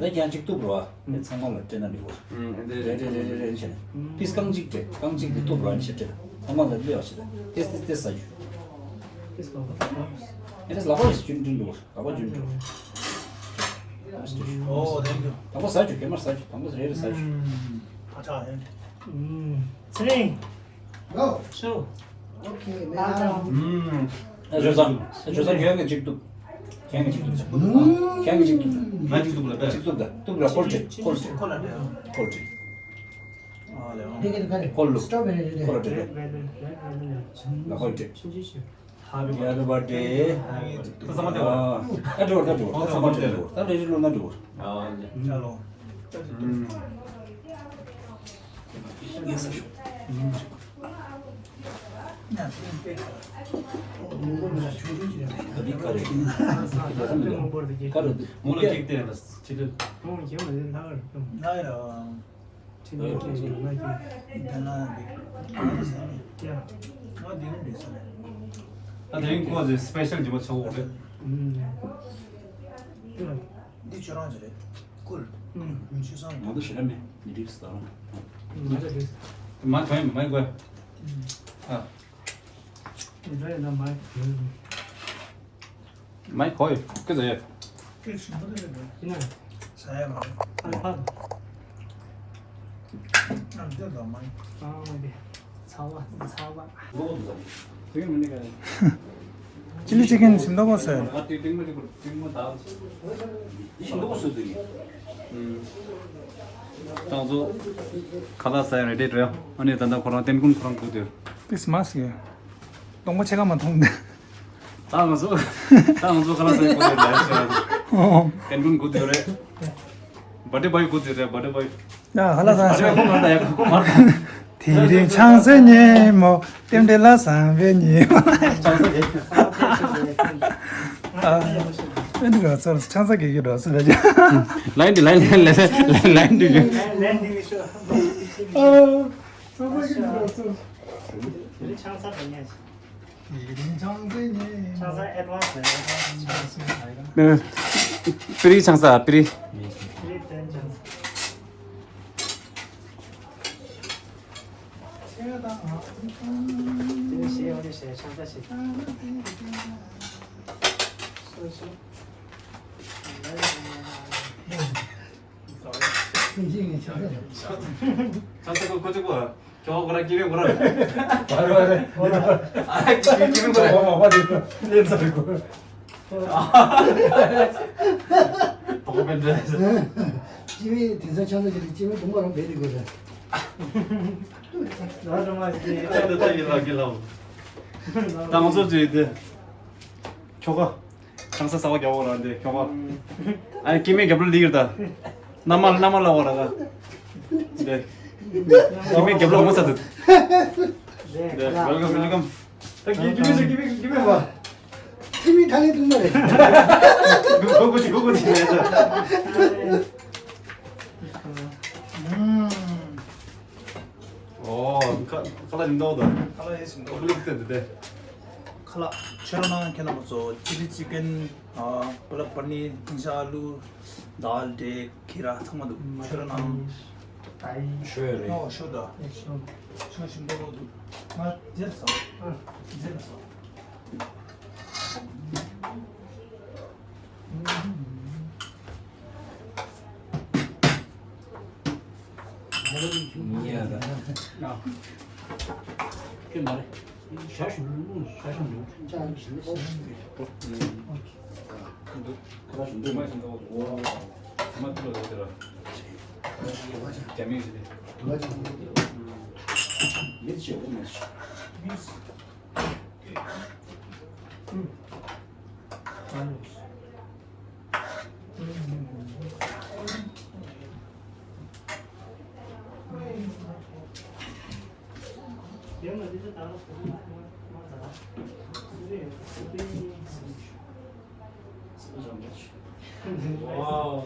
ད་ཀྱང་གཅིག་གཏུབ་རོགས། དེ་ཚང་མ་ལ་སྤྲད་ན་འགྲིག་གོ། རེད་རེད་རེད་རེད་རེད་བྱས་ནས། ཕིས་རྐང་གཅིག་སྤྲད། རྐང་གཅིག་དེ་གཏུབ་རོགས་བྱས་སྤྲད། ཚང་མ་ལ་སླེབས་པ་བྱས། ཏེས་ཏེས་ཏེས་ཟ་རྒྱུ། ཨེ་ཏེས་ལག་པ་རེད་རྒྱུན་འགྲིག་འགྲོ། ལག་པ་རྒྱུན་འགྲིག་འགྲོ། ཨོ་ཐེང་ཀིའུ། དང་པོ་ཟ་རྒྱུ། གད་མར་ཟ་རྒྱུ། དང་པོ་རེ་རེ་ཟ་རྒྱུ། ཕ་ཆག་ཧེ། ཚེ་རིང་། ཚུ། ཨོ་ཁེ་མེ་ཨ་ལ། ཨ་ཇོ་སང་། ཨ་ཇོ་སང་། ཁྱེད་རང་གིས་གཅིག་གཏུབ། ཁྱེད་རང་གིས་གཅིག་གཏུབ། ཁྱེད་རང་གིས་གཅིག་གཏུབ། ང་གཅིག་གཏུབ་ལ་ད། གཅིག་གཏུབ་ད། གཏུབ་ལ་ཁོལ་ཏྲི། ཁོལ་ཏྲི། ཁོལ་ཏྲི། ཁོལ་ཏྲི། ཨ་ལེ། ཁོལ་ལུ། ཁོལ་ཏྲི། ལ་ཁོལ་ཏྲི། Happy birthday. ད་ཚང་མ་བསྡད་པ། ཨ་འགྲོ་ད་འགྲོ། ད་ཚང་མ་བསྡད་པ། ད་རེ་རེ་ལོ་ན་འགྲོ། ཨ་ལེ། ཅ་ལོ། ཡེ་ས་ཤོ། ད་འདི་ག་རེ། ག་རེ། མོ་ལ་ཅིག་བལྟས་ལ་ཅི་ལ། ཁྱེད་ནས་ཁྱེད་ནས་ལྷག་རེད། ལྷག་རེད། ཁྱེད་ནས་ཁྱེད་ནས་ལྷག་རེད། ད་ན་འདི་ང་འདི་ང་འདི་ས་ནས། ད་དེ་རིང་ཁོ་ཚོའི་སི་པེ་ཤལ་འདི་མ་ཆགས་འོག་རེད། འདི་ཁྱོད་རང་གི་རེད། ཀུལ། མི་ཆུ་སང་། ང་ཚོ་ཞེ་དྲག་མེད། མི་འགྲིག་ཟེར། ང་ཚོ་འགྲིག་མ་གང་ཡིན་མ་གོ། ཨ། འདི་འདྲ་ཡིན་ན་མ་གོ། མའི་ཁོ་ཡི་ཀི་ཟེར། ཀི་ཞིམ་པོ་དེ་རེད། ཡིན་ན། ཟ་ཡ་མ་རེད། ཨ་ཕ། ཨ་འདི་ལ་མ་ཡིན། ཨ་མ་དེ། ཚ་བ་ཚ་བ། ལོག་འདུག་ཟ། དེ་མི་ནི་ག་རེད། ཅི་ལི་ཅི་ཀན་ཞིམ་མདོག་པོ་ཟེར། ཨ་དེ་ཏིང་མ་ཅིག་པོ་ཏིང་མ་ད། ཡིན་ལོག་སུ་དེ་ཡིན། ཨུམ། ཏང་ཚོ་ཁ་ལག་ཟ་ཡ་རེ་ཌི་རེད། ཨ་ནི་ད་ལྟ་ཁོ་རང་ཏན་ཀུན་ཁོ་རང་སྒུག་དེར། ཏིས་མ་སི། སྟོང་པ་ཕྱེད་ཀ་མ་མཐོང་དེ། ད་ང་ཚོ་ད་ང་ཚོ་ཁ་ལག་ཟ་ཡ་ཁོ་རེ་ལ་ཡ་ཤ། ཨོ། ཏན་ཀུན་སྒུག་དེ་རེད། བར་ཐི་བོའི་སྒུག་དེ་རེད། བར་ཐི་བོའི། ཡ་ཧ་ལ་ས་ཨ་རེ་ཁོ་མར་ད་ཡ་ཁོ་མར་ད། དེ་རིང་ཆང་ས་ཉིན་མོ། རྟེན་འབྲེལ་ལ་བཟང་བའི་ཉིན་མོ། ཨ་ཨ་འདི་ག་ཚོར་ཆང་ས་གེ་གེ་འགྲོ་ས་རེད། ལའིན་འདི་ལའིན་ལའིན་ལའིན་ལའིན་འདི་ཡོད། ཨ་ཆང་ས་གེ་གེ་འགྲོ་ས། དེ་རིང་ཆང་ས་ཉིན། ཆང་ས་ཨེ་ཌི་ཝན་སི་རེད། ཨ་པི་རི་ཆང་ས་པི་རི། པི་རི་ཆང་ས། ཆང་ས་ཁོ་ཁོ་ཅིག་པོ། ཁྱོད་ཁོ་ར་ཀི་མེ་ཁོ་ར། བར་བར། ཨ་ཀི་མེ་ཀི་མེ་ཁོ་ར། ཁོ་མ་པ་དེ་ལེན་ས་རེད་ཁོ། ཏོག་པན་འདྲ། ཅི་མི་དེང་སང་ཆང་ས་ཅི་རེད། ཅི་མི་དུང་པ་རང་བེད་དེ་དགོས་རེད། ད་ང་ཚོ་ཅི་དེ་ཁྱོ་ག་ཆང་ས་ཟ་བ་རྒྱག་འོ་ར་འདི་ཁྱོ་ག་ཨ་ཀི་མེ་རྒྱབ་ལ་ལིག་ར་ད་ན་མ་ན་མ་ལ་འོ་ར་ད་འདི་ཀི་མེ་རྒྱབ་ལ་འོ་ས་དུ་འདི་welcome welcome། ད་ཀི་ཀི་མེ་ཀི་མེ་ཀི་མེ་བ། ཁྱི་མི་ཐ་ལེ་ཐུང་མ་རེད། གོ་གོ་ཅི་གོ་གོ་ཅི་རེད། ཨོ་ཁ་ཁ་ལག་རིན་ཏོག་དང་། ཁ་ལག་ཡེ་སིན་ཏོག་ལུག་ཏེ་འདི་ཏེ། ཁ་ལག་ཆོས་ར་ནང་ཁྱེད་རྣམ་པ་ཚོ་ཅི་ལི་ཅི་ཀན། ཨ་པ་ལག་པ་ནི་ཐིང་ཤ་ཨ་ལུ། དཱལ་འབྲས་ཁི་ར་ཚང་མ་འདུག་ཆོས་ར་ནང་། ཤོད་རེད། ཨོ་ཤོད་ད། ཤོད་ཤོད་ཤིང་ཏོག་ལོ་འདུག་ང་རྗེས་ལ་ཟ། ཨ་རྗེས་ལ་ཟ། ཉལ་ལ། ཁྱོད་མ་རེད། ཞག་ཞུ་ཞག་ཞུ་འདུག་ཁ་ཞུ་འདུག་ཁ་ཞུ་འདུག་ཁ་ཞུ་འདུག་ཁ་ཞུ་འདུག་རྒྱ་མི་ཞིག་རེད། མི་ཆེ་བོ་མི་ཆེ། Wow.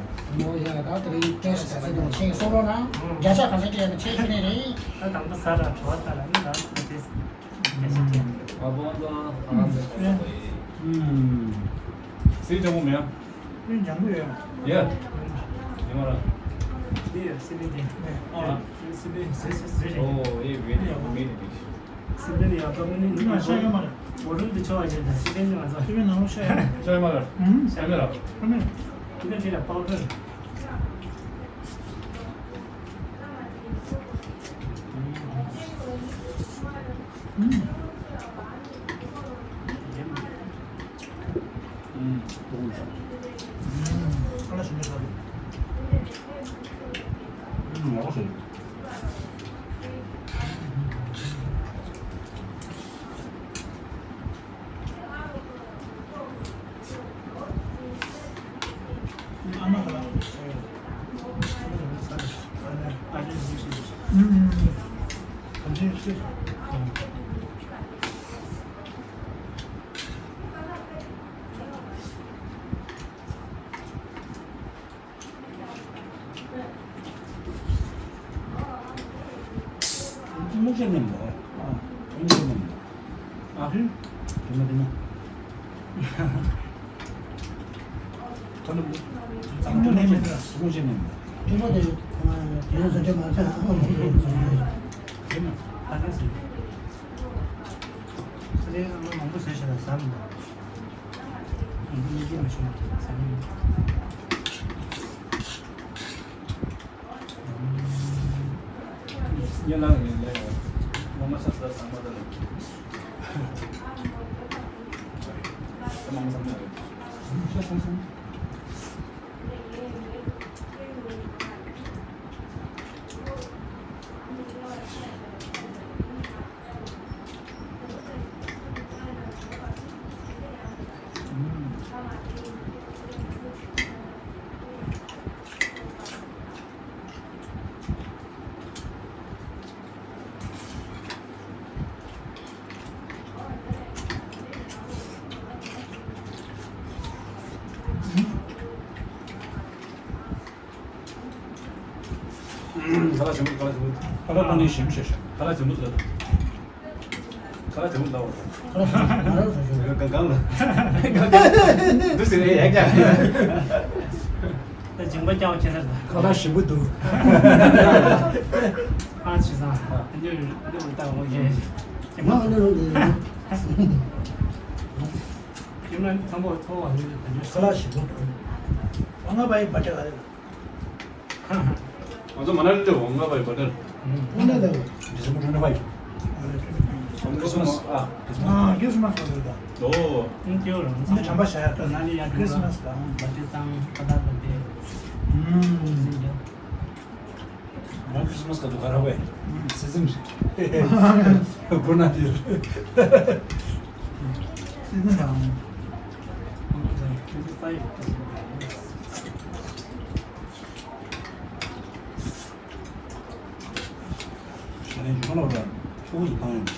མོ་ཡ་ད་དེ་རིང་བཀྲ་ཤིས་རྒྱ་མཚོ་དང་ཆེད་གསུང་རོགས་གནང་། བརྒྱ་ཆ་ག་ཚོད་སྤྲད་ན་ཆེད་ཞུ་ནི་རེད། ད་དང་པོ་ཟ་ར་བྲོ་བ་ལྟ་ལ་ནི་ད་དེ་བརྒྱ་ཆ་སྤྲད། ཨ་བོ་ད་ཨ་ཟེར། ཨུམ། སི་ལི་ཅང་པོ་མེད་ཨ། ཨུན་ཅང་པོ་ཡོད། ཡ། ཡ་མ་ར། དེ་ཡ་སི་ལི་དེ། ཨ། སི་ལི་སི་སི་སི། ཨོ་ཨེ་བེ་ནི་ཡ་མེད་ནི། སི་པན་ཡག་པོ་མིན་ནི། ང་ཤ་ཡོད་མ་རེད། འོ་རུལ་དུ་ཆོ་བ་བྱས་ད་སི་པན་ནི་ང་ཚོ། སི་པན་ནང་ལོགས་ཤ་ཡོད། ཤ་ཡོད་མ་རེད། ཨུམ། ཤ་ཡོད་ར། ཨུམ། སི་པན་དེ་ལ་པའོ་ཏར། ཨུམ། ཨུམ། ཁ་ལག་ཞིམ་པོ་ཞིག་རེད། ཨུམ། ཡག་པོ་ཞིག་རེད། ཨ་མ་ག་ལ། ཨུམ། གང་ཅི་ཤེས། སྨུག་ཆ་མཉམ་དུ། ཨ། སྨུག་ཆ་མཉམ་དུ། ཨ། དེ་མ་དེ་མ། ཐོ་ནུབ་དུ། ཚང་མ་སྨུག་ཆ་མཉམ་དུ། སྨུག་ཆ་མཉམ་དུ། དེ་མ་དེ་དེ་ཡང་ཟ་འདྲ་མ་ཟ། དེ་མ་ད་ག་ཟེར། ཚ་ལེན་ཨ་མ་མང་པོ་ཟོས་ཤག་ཟ་མི་འདུག་ཨ་མ་མི་སྐྱིད་མ་བྱུང་ཟ་མི་འདུག་ཉེ་ལག་ཡིན་ལས། ངོ་མ་ཆ་ས་ཟ་མ་ད་ལ། ས་མ་མ་ཟ་མ་རེད། ཤ་སོང་སོང་། ཁ་ལག་ཆེན་པོ། ཁ་ལག་ཆེན་པོ། ཁ་ལག་ཁོ་ནས་ཞིམ་ཤོས་ཤོས། ཁ་ལག་ཆེན་པོ་ཟེར། ཁ་ལག་ཆེན་པོ་འདྲ་བ། ཁ་ལག་ཆེན་པོ་ང་རང་ཚོ་ཞོ། ག་ག་ལ། འདུག་ཟེར་ཡག་ཀྱང་། ད་སྦྱིན་པ་རྒྱག་ཁྱེད་ཚར་ད། ཁ་ལག་ཞིམ་པོ་འདུག་ཨ་ཆི་ས། ཨ་ཉོ་ཉོ་ལྟ་འོང་ཡེ། ང་ཨ་ནི་རང་གི་ཁྱིམ་ལ་ཚང་པོ་ཐོ་བ་ནི་ད་ཉོ། ཁ་ལག་ཞིམ་པོ་འདུག་ཨ་ང་བ་ཡི་བ་ཏྲ་ག་རེ། ང་ཚོ་མ་ན་ལི་ལ་འོང་ང་བའི་བ་ཏར། ཨ་ན་ལ། December twenty five། ཨ་ན་twenty five། Christmas. ཨ། ཨ། Christmas ལ་རེད་ད། ཨོ། ཨང་ཀིའོ་རང་འདི་བྱམས་པ་བྱ་ཡག་ད། ན་ནི་ཡང་Christmas ད། བར་ཐི་ཌེ་དང་ཁ་ད་བར་ཐི་ཌེ། ཨུམ། ང་Christmas ག་དུས་ག་ར་བས། སེ་ཟིན་རེད། སྒོ་ན་དེར། སེ་ཟིན་རང་། ཞལ་ནས་ཡུལ་ལ་ལ་ཕྲུ་གུ་ཚོ་བཏང་ཡོང་།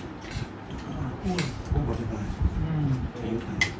ཕྲུ་གུ་ཕྲུ་གུ་བར་ཆད་བཏང་ཡོང་། དེ་ཡོད་དང་།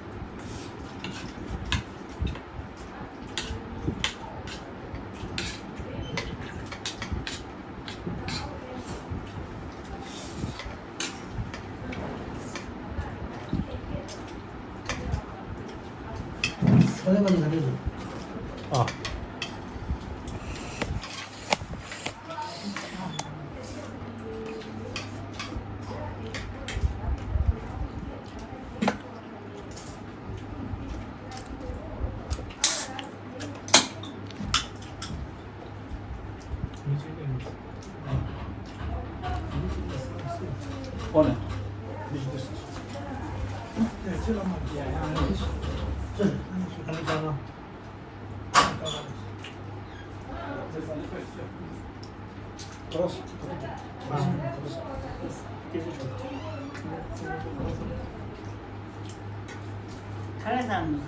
ཨ།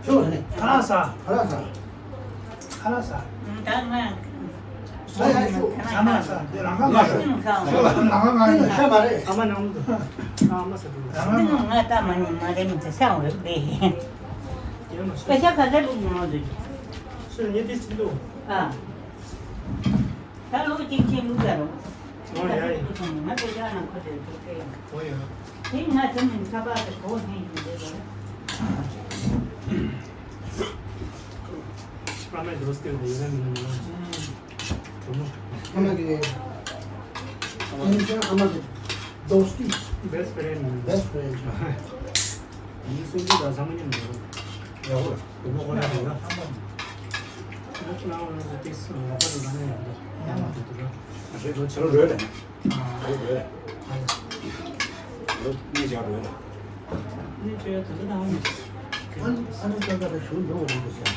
ཨོ་ནེ། ཁ་ལག་ཟ། ཁ་ལག་ཟ། ཁ་ལག་ཟ། ཁ་ལག་ཟ། ད་ང་། ཟ་ཡ་ཤོག་ཟ་མ་ཟ། དེ་རང་ཁ་མ་ཟ། ཤོག་ལ་ང་ང་ཤ་མ་རེད། ཨ་མ་ནང་དུ། ཨ་མ་ཟ་དུ། རང་ཁ་མ། ང་ད་མ་ནི་མ་རེད་མི་ཚེ་སང་འོས་པས། སྐད་ཆ་ག་ཚད་ལུག་ནང་དུ། ཤོག་ངས་དེ་ཚིག་འདུག་ཨ། ད་ལོ་གཅིག་ཕྱིན་ལུག་ཡ་རོ། ཨོ་ཡ་ཡ། ང་དེ་ཡ་ན་ཁོ་དེ་ཐུག་གེ། ཨོ་ཡ། དེ་ང་དེ་ནི་ཁ་པར་དེ་གོ་ཧེ་ཡིན་དེ་རོ། ཨ་མའི་དོ་སྟེ་དེ་ཡ་ན་མི་ནི་མ། ཨ་མ་གི། ཨ་མ་གི་དོ་སྟེ། Best friend. Best friend. ཡིན་སེམས་ཅན་དང་ཟ་མ་ཉམས་འགྲོ། ཡག་པོ་རེད། དུ་མ་ཁོ་ན་རེད་ལ། ཁོ་ན་ང་ཚོ་ཏིག་སི་ང་ཁོ་ཚོ་ལ་ནས་ཡང་འདི་ཡང་མ་འགྲོ་འདུག་ལ། ང་ཚོ་ཆ་རོ་རོལ་ལ། ཨ་རོ་རོལ་ལ། རོ་གཉིས་ཆ་རོལ་ལ། གཉིས་ཆ་ད་ལྟ་དང་། ཨ་ནི་ཨ་ནི་ཙང་ཙང་ཞུ་འགྲོ་བ་རེད་འདུག་ཟེར།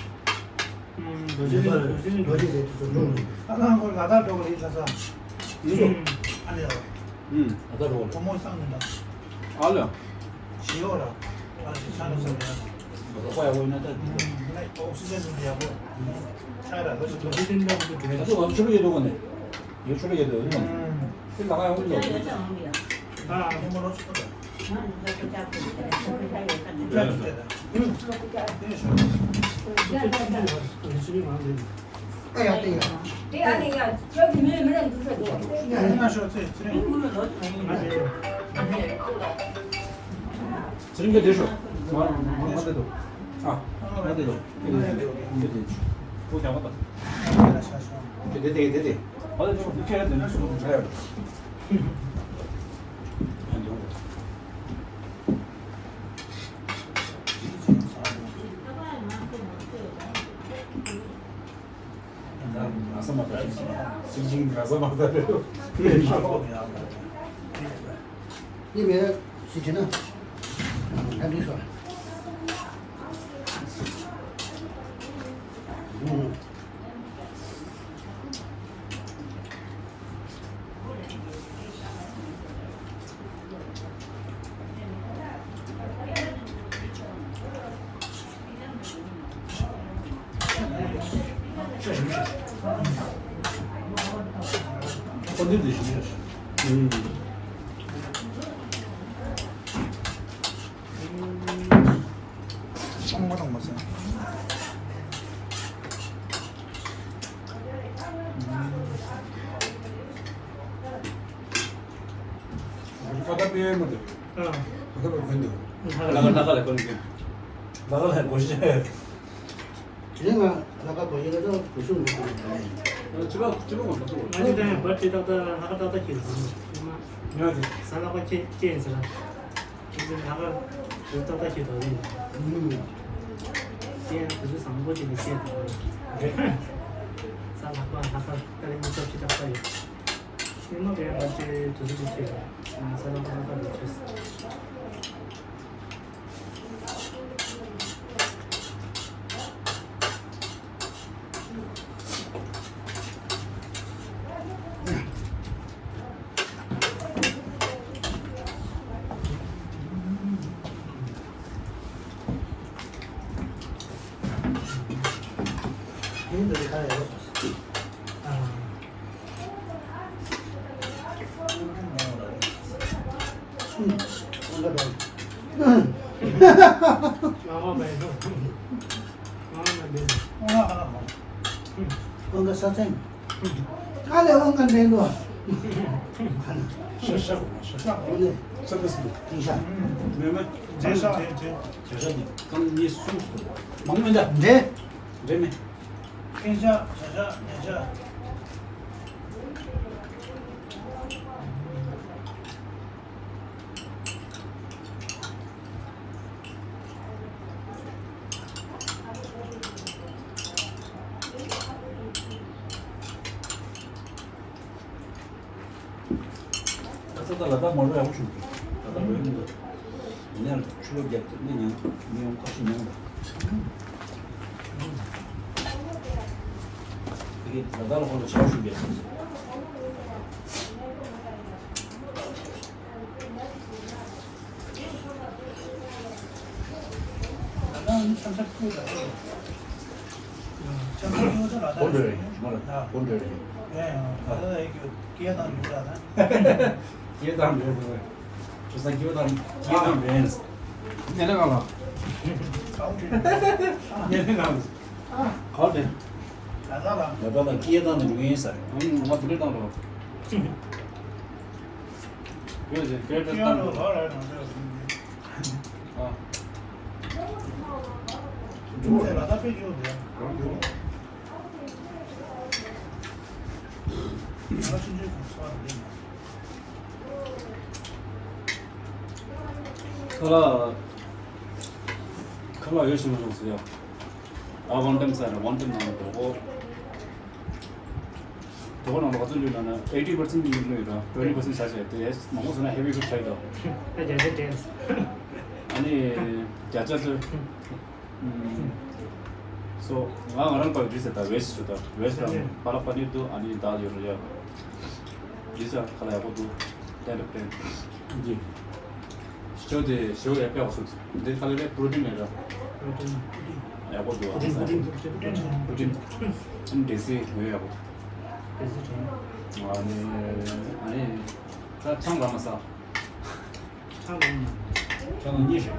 རྡོ་རྗེ་རྡོ་རྗེ་རེད་དུ་སོ་འགྲོ་རེད། ཨ་ཁང་ཁོ་ལ་དྭགས་འགྲོ་བ་རེད་ལ་ས། ཡིན་སོ། ཨ་ལེ། ཨ་ལ་དྭགས་འགྲོ་བ་རེད། བུ་མོ་སང་ནི་ད། ཨ་ལ། ཞི་ཡོ་ར། ཨ་ལ་ཞི་ཆ་ན་ས་རེད། རོགས་པ་ཡག་པོ་ཡིན་ན་ད་འགྲིག་གི། ཨོག་སི་ཇན་ཡག་པོ། ཆ་ར་རོ་ཞིག་འགྲོ། རྡོ་རྗེ་རྡོ་རྗེ་འགྲོ་གོ་ནས། ཡོད་ཆོ་ལ་ཡོད་དོ་ཡིན་ནམ། དེ་ལ་ང་ཡོང་གི་འདུག་ཨ་ཉི་མ་ལོ་ཆུ་ཚོད། ཚེ་རིང་ག་དེ་ཤོག་མ་མ་དེ་དོ། ཨ་མ་མ་དེ་དོ། ཨ་མ་དེ་དོ། ཁོ་རྒྱག་པ་དང་། དེ་དེ་དེ་དེ། ཨ་ལ་ཆུ་ཚོད་ཁྱེད་རང་དེ་ནས་སོང་རེད། ང་ས་མ་ད་རེད། སྲིད་ཅིང་ང་ས་མ་ད་རེད། ཡིན་མེད་སྲིད་ཅིང་ན་ད་འདི་སོ། ཚོང་མ་དང་མ་ཟིན། ཁ་ད་པེ་མ་དེ། ཨ། ཁ་ད་པེ་འདུག་ལ་ཁ་ལ་ཁ་ལ་ཁོ་ནི་ལ་ཁ་ལ་གོ་ཤེས། དེ་ང་ལ་ཁ་གོ་ཤེས་ལ་ད་གོ་ཤེས་མི་འདུག་ལ་ནི། ཅི་ག་ཅི་ག་མ་གོ་ང་ཅི་ད་ཡང་བར་ཅི་ཏག་ཏག་ལ་ཁ་ཏག་ཏག་ཁྱེར་སོང་། ཉོ་གི། ས་ལ་ཁ་ཁྱེར་ཁྱེར་ཡིན་ཟེར་ལ། ཁྱེད་ཚོ་ལ་ཁ་རུ་ཏག་ཏག་ཁྱེར་དོ་ཡིན། ཨུམ། དེ་ཡང་དུས་ཚོད་བཟང་པོ་ཅིག་ལ་ཁྱེར་དོ་ཡིན། ས་ལ་ཁ་ལ་ཁ་ཏག་ཏག་ཉོ་ཐབས་ཅི་ཏག་ཏག་ཡོད། ཉི་མ་རེ་བ་ཅེ་དུས་ཚོད་ཅིག་ཁྱེར་ལ། ས་ལམ་ཁ་ཁ་འགྲོ་ཆེས། ཁ་ས་ད་ལ་དྭགས་མ་འགྲོ་ཡག་པོ་བྱུང་གི། ད་ལྟ་འགྲོ་ཡི་མི་འདུག་ཡིན་ནའང་ཆུ་ལོག་རྒྱབ་ཏུ་ནས་མྱངས་མི་ཡོང་ཁ་ཤས་མྱངས་འདུག་དེ་གི་ལ་དྭགས་ལ་ཁོང་ལ་ཆར་ཞུ་རྒྱག་སོང་། ཁ་ལག་ཁ་ལག་ཡོད་ཤི་མ་སོང་ཟེར་ཡ། ཨ་ཝན་ཊེམ་ཟེར་ན་ཝན་ཊེམ་ནང་ལ་འགྲོ་གོ། དེ་གོ་ནང་ལོག་ཚོད་ལུས་ན་ན་ཨེ་ཊི་པར་སེན་ཊི་ལུས་ཡོད་ར། ཊུ་ཝེན་ཊི་པར་སེན་ཊི་ཆ་ཆ་དེ་མང་པོ་སོང་ན་ཧེ་བི་ཕུད་ཆ་ཡོད་དོ། ད་བརྒྱ་ཆ་བྲལ། ཨ་ནི་བརྒྱ་ཆ་ཚོད། ཨུམ། སོ་ང་ང་རང་པར་འདྲི་ཟེར་ད་ཝེ་སི་ཊི་ཞུ་ད་ཝེ་སི་ཊི་དང་པ་ལག་པ་ནིར་འདུག་ཨ་ནི་དཱལ་ཡོད་ར་ཡ། འདི་ཚ་ཁ་ལག་ཡག་པོ་འདུག་ཏན་ཏན་ཏན། འདི། ཞོ་དེ་ཞོ་ཡག་པོ་ཡག་པོ་སོང་། འདི་ཁ་ལག་རེད་པྲོ་ཊིན་རེད་ར། པྲོ་ཊིན། ཡག་པོ་འདུག་ཨ་ནི་ས་ཡག་པོ། པྲོ་ཊིན། ཨ་ནི་འདྲེ་སྲིན་ཡོད་ཡག་པོ། ཨ་ནི་ཨ་ནི་ད་ཆང་རག་མ་ཟ། ཆང་རག་མ་ཟ། ཆང་གཉིས་ཤིག་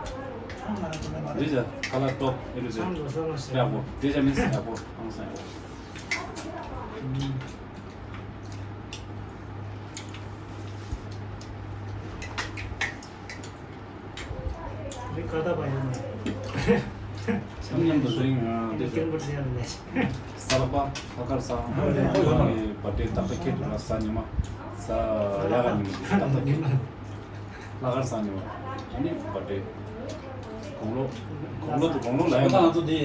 འདི་ཚ་ཁ་ལག་ཊོབ་ཨེ་རུ་ཟེར། ཆང་རག་ས་མ་ཟ། ཡག་པོ་འདི་ཚ་མི་ཟ་ཡག་པོ་ཨང་ས་ཡག་པོ། རི་ཁ་ད་པ་ཡོད་ན། ཆང་མཉམ་དུ་ཟ་ཡིན་ང་དེ་ཀེམ་བུ་ཅི་ཡང་མེད། ས་ལ་པ་ཁ་ཁར་ས་ཁོ་ཡོད་ན་བར་ཐི་ཌེ་ཏག་ཏག་ཁེ་དུ་ལ་ས་ཉི་མ་ས་ཡ་ག་ཉི་མ་ཏག་ཏག་ཁེ་ལ་ཁར་ས་ཉི་མ་ཨ་ནི་བར་ཐི་ཌེ་དགུང་ལོ་དགུང་ལོ་དུ་དགུང་ལོ་ལ་ཡོད་ན་ང་ཚོ་དེ་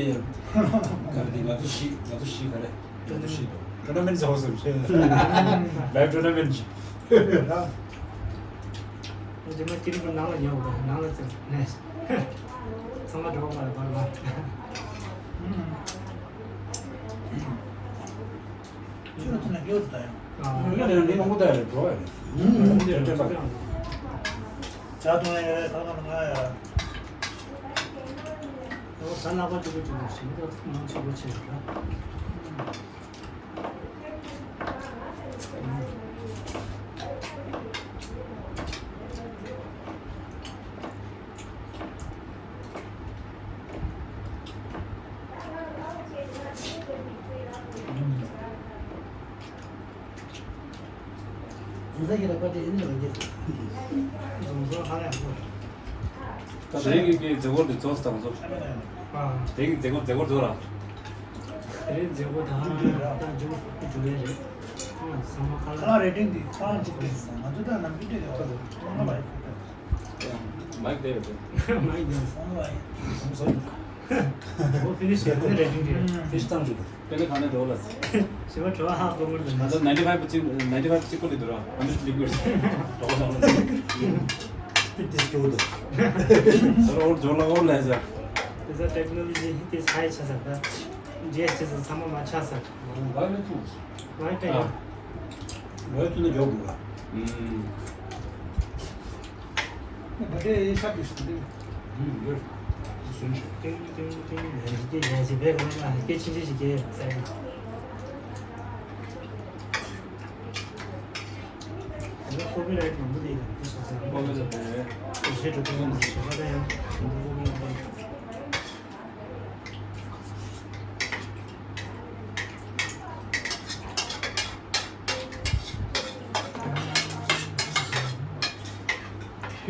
ག་རེ་དེ་ང་ཚོ་ཤི་ང་ཚོ་ཤི་ག་རེ། ཊུར་ནམ་མེན་ཊི་ཟེར་བ་སེམས་ཤེས། ལའིབ་ཊུར་ནམ་མེན་ཊི་ཞིག་རྗེས་མ་ཀིན་པུར་ནང་ལ་ཉོ་དགོས། ནང་ལ་ཙམ་ནས་ཚང་མ་འགྲོ་བ་མ་རེད་པར་མ། ཆུ་ལ་ཚུད་ན་སྐྱོ་དུ་ད་ཡང་། ཨ། ཡོད་ནས་ནི་ནོར་བུ་ད་ཡ་རེད་འགྲོ་ཡ་རེད། ནོར་བུ་དེ་སྤྲད་པ་རེད། ཇ་འཐུང་ཡ་ཡོད་ད་ག་ལ་ང་ཡ། ཨོ་ཟ་ནག་པ་ཅིག་གི་ཅིག་ལ་ཞིག་ད་ནང་ཆེན་པོ་ཆེ་རེད་ད། ད་དེ་གི་གི་མཛད་སྒོ་འདི་རྫོགས་སོང་ཙང་ཚོ། ཨ། དེ་གི་མཛད་སྒོ་མཛད་སྒོ་རྫོགས་ར། དེ་རིང་མཛད་སྒོ་དང་ད་མཇུག་འགྲོ་ཡ་རེད། ཨ། ཚང་མ་ཁ་ལག་ཁ་ལག་རེ་ཌིང་འདི་ཁ་ལག་ཅིག་སྤྲད་སོང་ང་ཚོ་ད་ནམ་རྒྱུན་སྤྲད་ཡོད་རེད། ཁ་ལག་མ་ཡོད་ཁ་ལག་མ་ཡོད་དེ་མ་ཡོད་ཁ་ལག་མ་ཡོད། ཨོ་ཕི་ནི་ཤི་ཡོད་ནི་རེད་ཀྱི་རེད། ཕི་ཤི་ཙམ་ཞིག་དེ་ལས་གང་ནས་འགྲོ་ལ། ཞི་བ་བྲོ་བ་ཧ་གོ་མོར་དུ་ང་ཚོ་ninety five གཅིག ninety five གཅིག་པོ་ལི་འདུག་ར། hundred liquid འགྲོ་བ་དང་། སྤི་ཏི་སྐྱོ་འདུག་ད་ར་འོར་འཇོག་ལ་འོར་ལས་ཟེར། དེ་ཚ་ཊེག་ནོ་ལོ་ཇི་ཧི་ཏི་སའི་ཆ་ས་ད། ཇི་ཨེས་ཊི་ཚང་མ་མ་ཆ་ས། ཝའི་ཝའི་ཐུ། ཝའི་ཏེ་ཡ། ཝའི་ཐུ་ན་འཇོག་དགོས་ལ། ད་ལྟའི་ཡིན་ས་དེ་ཞིག་འདི། ཡོད། སུན་ཞིག་ཏིང་ཏིང་ཏིང་ཡན་ཞིག་སྐྱེ་ཡན་ཞིག་བས་གོ་ན་སྐྱེ་ཆེན་ཆེན་ཞིག་སྐྱེ་ས་ཡིན། ད་ལྟ་ཁོ་པི་རའེ་ཊི་མང་པོ་དེ་ཡིན་དེ་ཞིག་ཟེར་ན་ཁོ་པི་རའེ་ཊི་ཞེ་པོ་ཡང་མང་པོ་ཡང་།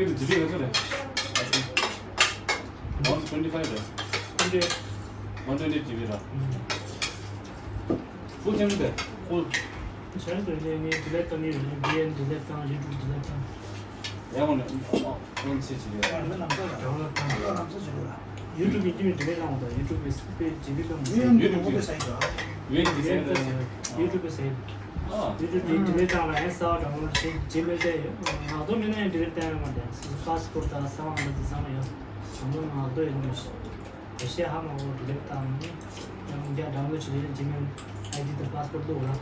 ཁྱོད་ཀྱི་ཇི་བི་ག་ཚོད་རེད། One twenty five རེད། One twenty G B ར། ཧུ་ཅན་དེ་ཧུ། ཆར་དུ་ལས་ངས་ཌི་ལེཊ་བཏང་ནི་རེད། བི་ཨེན་ཌི་ལེཊ་བཏང་། ཡུ་ཊུབ་ཌི་ལེཊ་བཏང་། ཡང་ནས་ཨོན་ཆེ་ཆེ་རེད། ཌའོན་ལོཌ་བཏང་། ཌའོན་ལོཌ་བཏང་། ཡུ་ཊུབ་ཡིན་གྱི་མིན་ཌི་ལེཊ་བཏང་འོང་ད། ཡུ་ཊུབ་པའི་པེ་ཇི་བི་བཏང་། ཡུ་ཊུབ་པའི་སའིཊ་ར། ཡུ་ཊུབ་པའི་སའིཊ། ཡུ་ཊུབ་པའི་སའིཊ། ཨ། ཡུ་ཊུབ་དེ་ཌི་ལེཊ་བཏང་ལ་ཡང་གསར་པ་ཌའོན་ལོཌ་བྱེད་ཇི་མེལ་བལྟས་ཡོད། ངག་ཐོག་མེད་ན་ཡང་ཌི་ལེཊ་བཏང་ཡོད་མ་རེད། པ་སི་ཝརཌ་དང་གསར་པ་འདི་ཚང་མ་ཡོད། ང་ཚོ་ངག་ཐོག་ཡོད་ནི་མ་ཤེས། ཞེ་ཧ་མ་གོ་ཌི་ལེཊ་བཏང་ནི། ཡང་རྒྱ་ཌའོན་ལོཌ་བྱེད་ཡོད། ཇི་མེལ་ཨའི་ཌི་དང་པ་སི་ཝརཌ་འདུག་ར།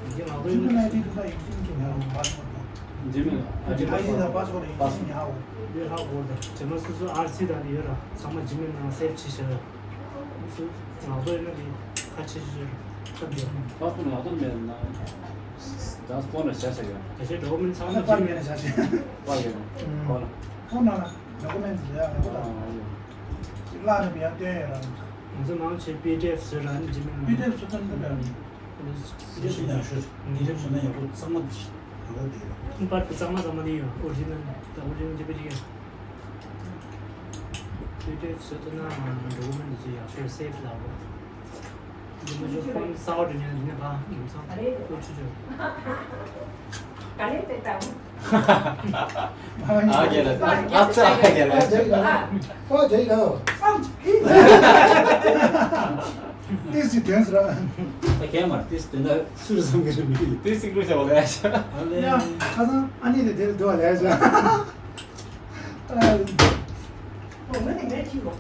འདི་ང་ཚོ་ཡོད་ན། ཇི་མེལ་ཨའི་ཌི་དང་པ་སི་ཝརཌ་འདུག་ཇི་མེལ་ཨའི་ཌི་དང་པ་སི་ཝརཌ་ཡིན་གྱི་མིན་ཧ་གོ། ཡོད་ཧ་གོ་ད། ཇི་མ་སོ་སོ་ཨར་སི་དང་ནི་ཡོད་ར། ཚང་མ་ཇི་མེལ་ནང་སེབ་བྱེད་བཞག་ཡོད། སུ་ང་ཚོ་ཡོད་ན་དེ་ཁ་ཆེ་ཆེ་ཚབ་ཡོད། པ་སི་ཝརཌ་ང་ཚོ་མེད་ན་ད་ཕོན་ལ་བཞག་བཞག་ཡོད། ད་ཆེ་ཌོ་ཀུ་མེན་ཊི་ཚང་མ་ཇི་མེལ་ནང་བཞག་བཞག་པ་ཡོད་ཁོ་ལ། ཕོན་ནང་ལ་ཌོ་ཀུ་མེན་ཊི་ཡ་ཡོད་ད། ཅིག་བརླག་ནས་ཡར་བཏོན་ཡོད་ར། ང་ཚོ་མང་ཆེ་པི་ཌི་ཨེཕ་བཟོས་ར་ནི་ཇི་མེལ་ནང་། པི་ཌི་ཨེཕ་བཟོས་ཙམ་དུ་ལ། པི་ཌི་ཨེཕ་བཟོས་ན་ཡག་ཤོས། པི་ཌི་ཨེཕ་བཟོས་ན་ཡག་པོ་གཙང་མ་དེ་ཞིག་གང་ག་དེ་ཡོད། པར་དེ་གཙང་མ་གཙང་མ་དེ་ཡོད། ཨོ་རི་ཇི་ནལ་དང་ཨོ་རི་ཇི་ནལ་གཅིག་པ་གཅིག་ཡོད། པི་ཌི་ཨེཕ་བཟོས་ཐུབ་ན་ཌོ་ཀུ་མེན་ཊི་དེ་ཡག་ཤོས་སེབ་ལ་གོ། འདི་མ་ཞོག་ཕོན་གསར་པ་འདྲ་ཉན་འདི་ནས་ཕ་རྒྱུ་མཚན་ཨོ་ཆུ་ཆུ། ག་ལེ་དེ་དང་། ཨ་རྒྱལ་ལ། ཨ་ཙི་ཨ་རྒྱལ་ལ། ཨ་ཇེ་ལ། ཏིས་ཅི་དེན་སི་ར། ད་གན་མར་ཏིས་དེ་འདྲ་སུ་རེད་བསམ་གི་རེད་མི། ཏིས་ཅི་ཀླུ་བྱ་བ་ལས་ཤ། ཨ་ལེ། ཡ་ཁ་སང་ཨ་ནི་དེ་དེ་ལ་འདུག་བ་ལས་ཤ། ཨ་ལེ། ཨོ་ང་ནི་ངས་ཁྱི་གོ།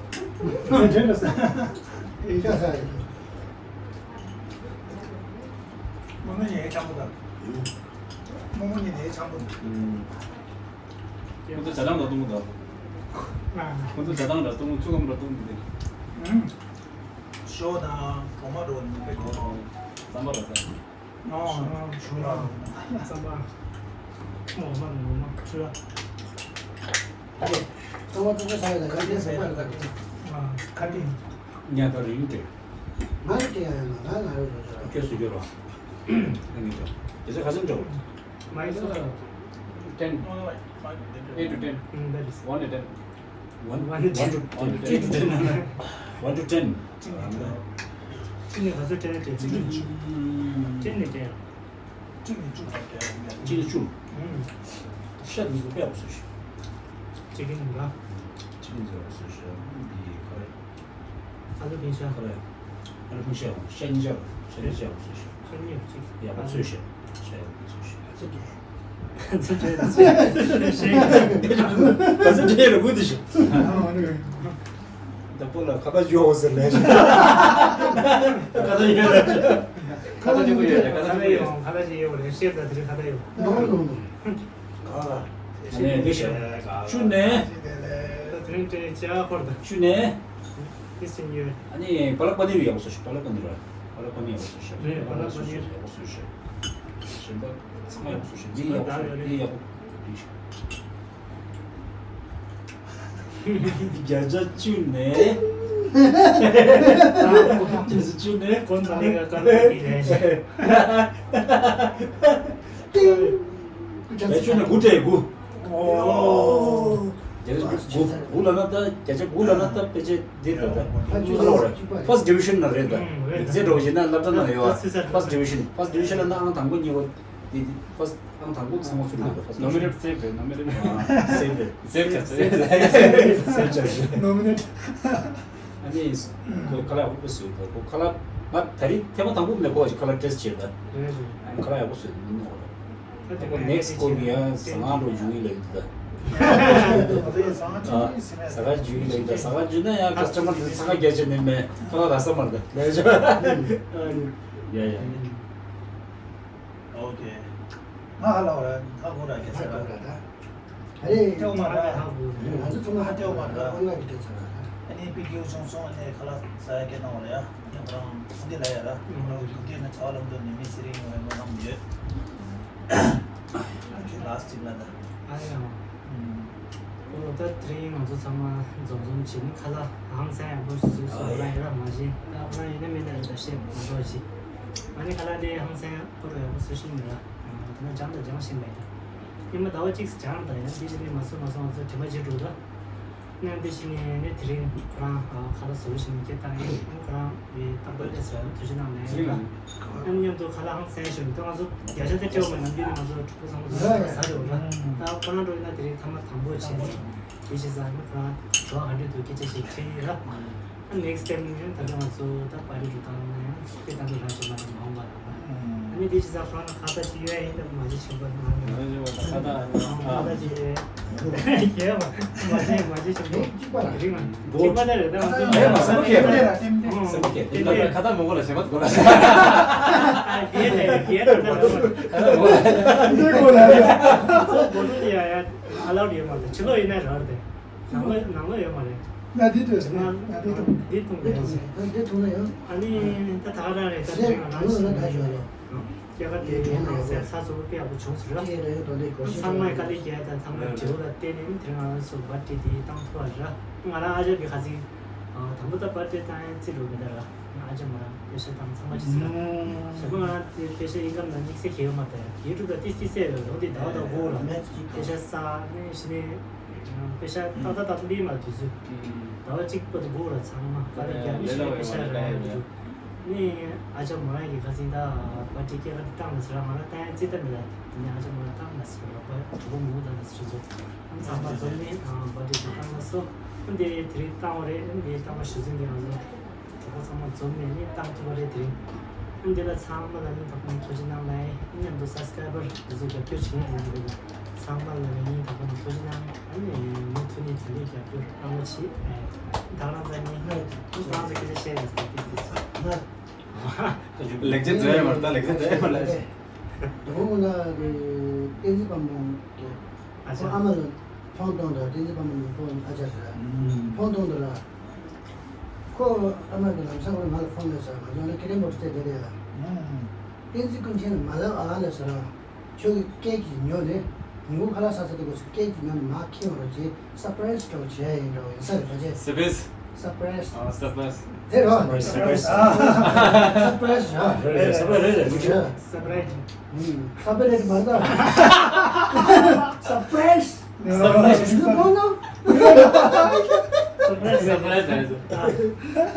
ང་འདྲེན་ལ་ས། ཨེ་ཤ་ས། མོ་མོ་ཉེ་ཆམ་པོ་དང་། མོ་མོ་ཉེ་ཆམ་པོ་དང་། ཁོང་ཚོ་ཇ་དང་འདྲ་གཏོང་གི་འདུག་ཁོང་ཚོ་ཇ་དང་འདྲ་གཏོང་གི། ཆུ་ཁམ་འདྲ་གཏོང་གི་འདུག་ཞོ་དང་གྲོ་མ་འགྲོ་ནི་དཔེ་གོ། རྩམ་པ་ར་ས། ཨོ་ཆུ་ར་རྩམ་པ། ངོ་མ་ངོ་མ་ཆུ་ར། ཨ་ལེ། རྩམ་པ་ཐུག་ས་ཡོད་ན་ཡང་ཏེ་ཟ་པར་ད་གི། ཨ་ཁ་ཏི། ཉ་ད་རིང་ཏེ། ང་ཡི་ཏེ་ཡང་ང་ང་རེ་བཟོ་བྱ་ར། ཁྱོད་སུ་འགྱུར་བ། ཨ་ནི་ཏོ། དེ་ཚོ་ག་ཚོད་འགྲོ། མ་ཡི་སོ་ད། ten. Eight to ten. Mm, that is. One to ten. One, one to ten. One to ten. One to ten. གཅིག་ནས་ག་ཚོད་ten ནས་ten། གཅིག་ནས་བཅུ། གཅིག་ནས་བཅུ་དང་བརྒྱད། གཅིག་ནས་བཅུ། ཤ་འདི་ཚོ་དཔེ་ཡག་པོ་བཟོས་ཤག་གཅིག་ནས་འདི་ཚོ་ཡག་པོ་བཟོས་ཤག་འདི་ག་རེ། ཨ་ལུ་ཕིང་ཤ། ཁོ་རེ། ཨ་ལུ་ཕིང་ཤ་ཡང་ཤ་ཉིན་ཤ། ཤ་ཉིན་ཤ་ཡག་པོ་བཟོས་ཤག་ཤ་ཉིན་ཡག་གཅིག་ཡག་པོ་བཟོས་ཤག་ཤ་ཡག་པོ་བཟོས་ཤག་ཚོད་ཀྱི། ཚོད་ཀྱི། ཚོད་ཀྱི། ག་ཚོད་ཀྱི་ལ་དགོས་དེ་ཤག་ད་པོ་ལ་ཁ་པར་ཡོད་ཟེར་ལས་ཤག་ཁ་པར་ཡོད་ལ་ཤག་ཁ་པར་ཡོད་ལ་ཁ་པར་ཡོད། ཁ་པར་ཡོད་ལ་ཤེར་ད་དེ་ཁ་པར་ཡོད། ཨ་ནི་འདི་ཞིག་བཅུ་ནས། ད་དེ་རིང་དྲན་ཅ་ཧོར་དང་། བཅུ་ནས། ཨ་ནི་པ་ལག་པ་ནིར་ཡག་པོ་བཟོས་ཤག་པ་ལག་པ་ནིར། པ་ལག་པ་ནིར་ཡག་པོ་བཟོས་ཤག་རེད། པ་ལག་པ་ནིར་ཡག་པོ་བཟོས་ཤག་གཞན་པ་ཚང་མ་ཡག་པོ་བཟོས་ཤག་འདི་ཡག་པོ་བཟོས། འདི་ཡག་པོ་བཟོས་ཤག་བརྒྱ་ཆ་བཅུ་ནས། བརྒྱ་ཆ་བཅུ་ནས། ཏིང་། བརྒྱ་ཆ་བཅུ་ནས་དགུ་སྤྲད་དགུ། ཨོ། བརྒྱ་ཆ་དགུ། དགུ་ལབ་ན་ད་བརྒྱ་ཆ་དགུ་ལབ་ན་ད་ཕལ་ཆེར་འདི་ད་ད་ཧ་ལོ་རེད། ཕར་སི་ཌི་བི་ཤན་ནང་རེད་ད། ཡིག་ཚད་འགྲོ་བཞིན་ན་སློབ་གྲྭ་ནང་ཡོད། ཕར་སི་ཌི་བི་ཤན། ཕར་སི་ཌི་བི་ཤན་ལབ་ན་ཨང་དང་པོ་གཉིས་པ། དེ་དེ་ཕར་ཨང་དང་པོ་ཚང་མ་ཚུར་ལ་ཕར་ནོ་མི་ནེ་ཊི་སེབ་རེད། ནོ་མི་ནེ་ཊི་སེབ་རེད། སེབ་བྱ་སེབ་བྱ་སེབ་བྱ་ནོ་མི་ནེ་ཊི། ཨ་ནི་ཁོ་ཁ་ལག་ཡག་པོ་བཟོས་འདུག་ཁོ་ཁ་ལག་ང་ད་རེས་ཐེངས་མ་དང་པོ་མེད་ཁོ་ཁ་ལག་ཊེ་སི་ཊི་བྱས་ད། རེད་རེད། ཨ་ནི་ཁ་ལག་ཡག་པོ་བཟོས་འདུག་ནོ། ཁོ་ནེག་སི་ཊི་སྐོར་གྱི་ཡང་ཟ་ཁང་འགྲོ་འཇུག་ཡིན་ལབ་ཡོད་ད། ཟ་ཁང་འཇུག་ཡིན་ལབ་ཡོད་ད། ཟ་ཁང་འཇུག་ན་ཡང་ཀ་སི་ཊ་མར་དེ་ཚང་ཁ་རྒྱ་ཆེ་ནས་མེད་ཁ་ལག་རག་ས་མ་རེད་ད། ཡ་ཡ། ཨོ་ཁེ། ང་ཧ་ལ་བ་ར་ཧ་གོ་ར་ཁེ་ས་ར། ཨ་རེ། ཏེའོ་མ་ར། ང་ཚོ་ཚང་མ་ཧ་ཏེའོ་མ་ར། ཨོ་ང་གི་ཏེ་ཚ་ར། ཨ་ནི་པི་ཀིའུ་ཆུང་ཆུང་ཨ་ནི་ཁ་ལག་ཟ་ཡ་སྐད་གཏོང་བ་ར་ཡ། ཨ་ནི་ཁོ་རང་འདི་ལ་ཡ་ར། ཁོ་རང་གི་ན་ཆ་བ་ལམ་དུ་ནི་མི་སི་རིང་བའི་མ་གཏོང་ཡོད། ཨ་ཁེ་ལ་སི་ཊིག་ལ་ད། ཨ་ཡ། ཨོ་ད་དེ་རིང་ང་ཚོ་ཚང་མ་འཛོམས་འཛོམས་བྱས་ནས་ཁ་ལག་ཧང་སང་ཡག་པོ་བཟོས་སོང་། ཨ་ཡ། ཁོ་རང་ཡིན་ན་མིན་ན་རེད་ད་བཤད་མ་འགྲོ་ཞིག་ཨ་ནི་ཁ་ལག་དེ་ཧང་སང་ཡག་པོ་ཡག་པོ་བཟོ་ཤེས་ནི་ར། དེ་ན་སྦྱང་དང་སྦྱང་བཞིན་པ་ཡིན། ཉི་མ་ཟླ་བ་གཅིག་སྦྱང་དང་ཡང་དེ་བཞིན་ནི་མ་བཟོ་མ་བཟོ་ང་ཚོ་དྲན་པ་བརྗེད་འགྲོ་ད། ནང་དེ་བཞིན་ནས་ནི་དེ་རིང་ཁོ་རང་ཁ་ལག་བཟོ་བཞིན་སྐད་བཏང་ཡིན། ཁོ་རང་གི་ཏག་ཏག་ལས་ཟེར་ཐུགས་རྗེ་གནང་ནས་ཡིན་ལ། ཨ་མཉམ་དུ་ཁ་ལག་ཧང་སང་ཞིག་ད་ང་ཚོ་བརྒྱ་ཆ་དེ་སྤྲད་པ་ནམ་རྒྱུན་ནས་ང་ཚོ་གྲོགས་པོ་ཚང་མ་ཟ་ཟ་རེད་བ། ད་ཁོ་རང་འགྲོ་ཡིན་ན་དེ་རིང་ཐ་མ་དང་པོ་བྱས་ནས་དེ་བཞིན་ཟ་ནི་ཁོ་རང་ཞོགས་ཨ་འདྲེ་དུ་སྐད་ཆ་ཞིག་དྲིས་ཡིན་ལ། ཨ་ནེག་སི་ཊེམ་ནི་ད་ལྟ་ང་ཚོ་ད་པར་ཊི་འགྲོ་སྟངས་ན་ཡང་སྐད་བཏང་དུ་རང་བྱེད་མ་རེད་མ་འོངས་པ་ལ། ཨ་ནི་དེ་བཞིན་ཟ་ཁོ་རང་ཁ་ས་ཅིག་ཡོད་ཡིན་ད་མ་ཅིག་ཆེན་པོ་ནང་ཁ་ད་ཁ་ད་ཅིག་རེད། རྒྱས་པ་མ་ཅིག་མ་ཅིག་ཆེན་པོ་གཅིག་པ་རེད་ང་གཅིག་པ་ད་རེད་ད་ང་ཚོ་ཨེ་མ་སེམས་པ་ཁེ་སེམས་པ་ཁེ་ཁ་ད་མོ་གོ་ལ་ཞེ་མ་གོ་ལ་རྒྱས་ད་རྒྱས་ད་ད་ད་ཁ་ད་མོ་གོ་ལ་ཁ་ད་མོ་གོ་ལ་ཡ་ཡ་ཨ་ལའོ་ཌི་ཡོད་མ་རེད། ཕྱི་ལོགས་ཡིན་ན་རག་རེད། ནང་ལོགས་ནང་ལོགས་ཡོད་མ་རེད། ང་འདི་འདོད་སོང་། ང་ང་འདི་འཐུང་། འདི་འཐུང་དགོས་ཡོད་སོང་། ང་འདི་འཐུང་ན་ཡང་། ཨ་ནི་ད་ད་ག་རང་རེད། ད་དེ་རིང་ང་རང་ཞིག་ནང་ལོགས་ལ་ད་ཞོག་ལོ། སྐྱེ་ཁ་དེ་ཡོད་མ་ཟད་ཚ་ཚ་བོ་དཔེ་ཡག་པོ་བྱུང་ཟེར་ར། ཅེས་རེད་དོ་འདི་གོ་ཤེས། ཚང་མས་དཀའ་ལས་བརྒྱབ་ད་ཚང་མས་དྲི་བ་ལ་བལྟས་ནས་དེ་རིང་ང་རང་ཚོ་པར་ཊི་དེ་བཏང་ཐུབ་པ་རེད་ར། ང་རང་ཨ་ཅག་གི་ཁ་སང་དང་པོ་ད་པར་ཊི་བཏང་ཡ་རྩིས་འགྲོ་མི་འདུག་ར། ང་ཨ་ཅག་མོ་རང་པེ་ཤ་བཏང་ཚང་མ་ཅི་ཟེར་ར། ཞེ་པོ་ང་རང་དེ་པེ་ཤ་ཨིན་ཀམ་ནང་དམིགས་བསལ་གལ་ཡོད་མ་རེད། ཡུ་ཊུབ་ལ་ཏིས་ཏིས་བལྟས་ཡོད་རོ། འདི་ཟླ་བ་དང་དགུ་ར་པེ་ཤ་ས་ནས་གཞི་ནས། པེ་ཤ་ཏག་ཏག་ཏག་ཏག་ལི་མ་དུས་ཚོད། ཟླ་བ་གཅིག་པ་དུ་འགོར་ར་ཚང་མ་ཀ་ལ་རྒྱ་མི་ཤི་པེ་ཤ་ར་ཡ་དུ། ནི་ཨ་ཅག་མོ་རང་གི་ཁ་སང་ད་པར་ཊི་སྐད་ཁ་བཏང་ལ་ཟེར་ར། ང་རང་བཏང་ཡ་རྩིས་ད་མི་ལ། ནི་ཨ་ཅག་མོ་རང་བཏང་ལ་ཟེར་ར། པ་གྲོགས་པོ་མོ་བཏང་ལ་ཟེར་ཚོ། ཨ་ཚང་མ་འཛོམས་ནི་པར་ཊི་དུ་བཏང་ལ་སོ། ཨ་འདི་དེ་རིང་བཏང་བ་རེད། ཨ་འདི་བཏང་བ་ཞུ་ཚིག་འདི་ང་ཚོ། གྲོགས་པོ་ཚང་མ་འཛོམས་ནས་ནི་བཏང་ཐུབ་པ་རེད་དེ་རིང་། ཨ་འདི་ལ་ཚང་མ་ལ་ནི་ད་ཁོང་ཐུགས་རྗེ་གནང་ལ། ཨ་མཉམ་དུ་སབ་སི་ཀ་རའི་བར་དེ་ཚོ་རྒྱབ་སྐྱོར་བྱེད་མཁན་དེ་ཚོ་རེད། ཚང་མ་ལ་ནི་ད་ཁོང་ཐུགས་རྗེ་གནང་། ཨ་ནི་མུ་མཐུད་ནས་དེ་འདྲའི་རྒྱབ་སྐྱོར་གནང་རོགས་གྱིས། ཨ་ད་རང་ཚ་ནི་ང་ཚོ་ཁ་ཆེ་ཁ་ཆེ་བཤད་ཡོད་ས་དེ་དེ་ཚོ་ང་ལེགས་ཆ་འཛོལ་ཡོད་མ་རེད། ད་ལེགས་ཆ་འཛོལ་ཡོད་མ་རེད། དེ་བོ་ང་ལ་གི་བསྟན་འཛིན་དཔལ་མོ་གི་ཨ་ཅག་ཨ་མ་ལ་ཕོན་གཏོང་དང་། བསྟན་འཛིན་དཔལ་མོ་ལ་ཕོན་ཨ་ཅག་རེད། ཕོན་གཏོང་དང་ལ། ཁོ་ཨ་མ་གི་ལམ་སང་ཁོ་ང་ལ་ཕོན་ལ་ཟེར། ང་ཚོ་ནི་ཀེ་རེ་མོ་ཊ་རྩེ་དེ་རེད་ཡ། བསྟན་འཛིན་ཀུན་མཁྱེན་ལ་མ་ལབ་ཨ་ལ་ཟེར། ཁྱོད་ཀྱི་སྐད་ཀྱིས་ཉོ་ནས་ཉིན་གུང་ཁ་ལག་ཟ་ས་དེ་གོ་ས་སྐད་ཀྱིས་ཉོ་ནས་མར་འཁྱེར་ཡོང་རོགས་གྱིས། སར་པ་རའི་སི་འདྲ་བོ་བྱས་ཡིན་འདྲ་བོ་ཡིན་ས་རེད་པ་ཅེ། སར་པ་རའི་སི། སར་པ་རའི་སི། ཨ་སར་པ་རའི་སི། དེ་རོ། སར་པ་རའི་སི། སར་པ་རའི་སི་ར། རེད་རེད། སར་པ་རའི་སི་རེད་རེད། སར་པ་རའི་སི། ཨུམ། སར་པ་རའི་སི་མ་རེད། སར་པ་རའི་སི། སར་པ་རའི་སི། ཡིན་ནོ་ནོ། སར་པ་རའི་སི། སར་པ་རའི་སི།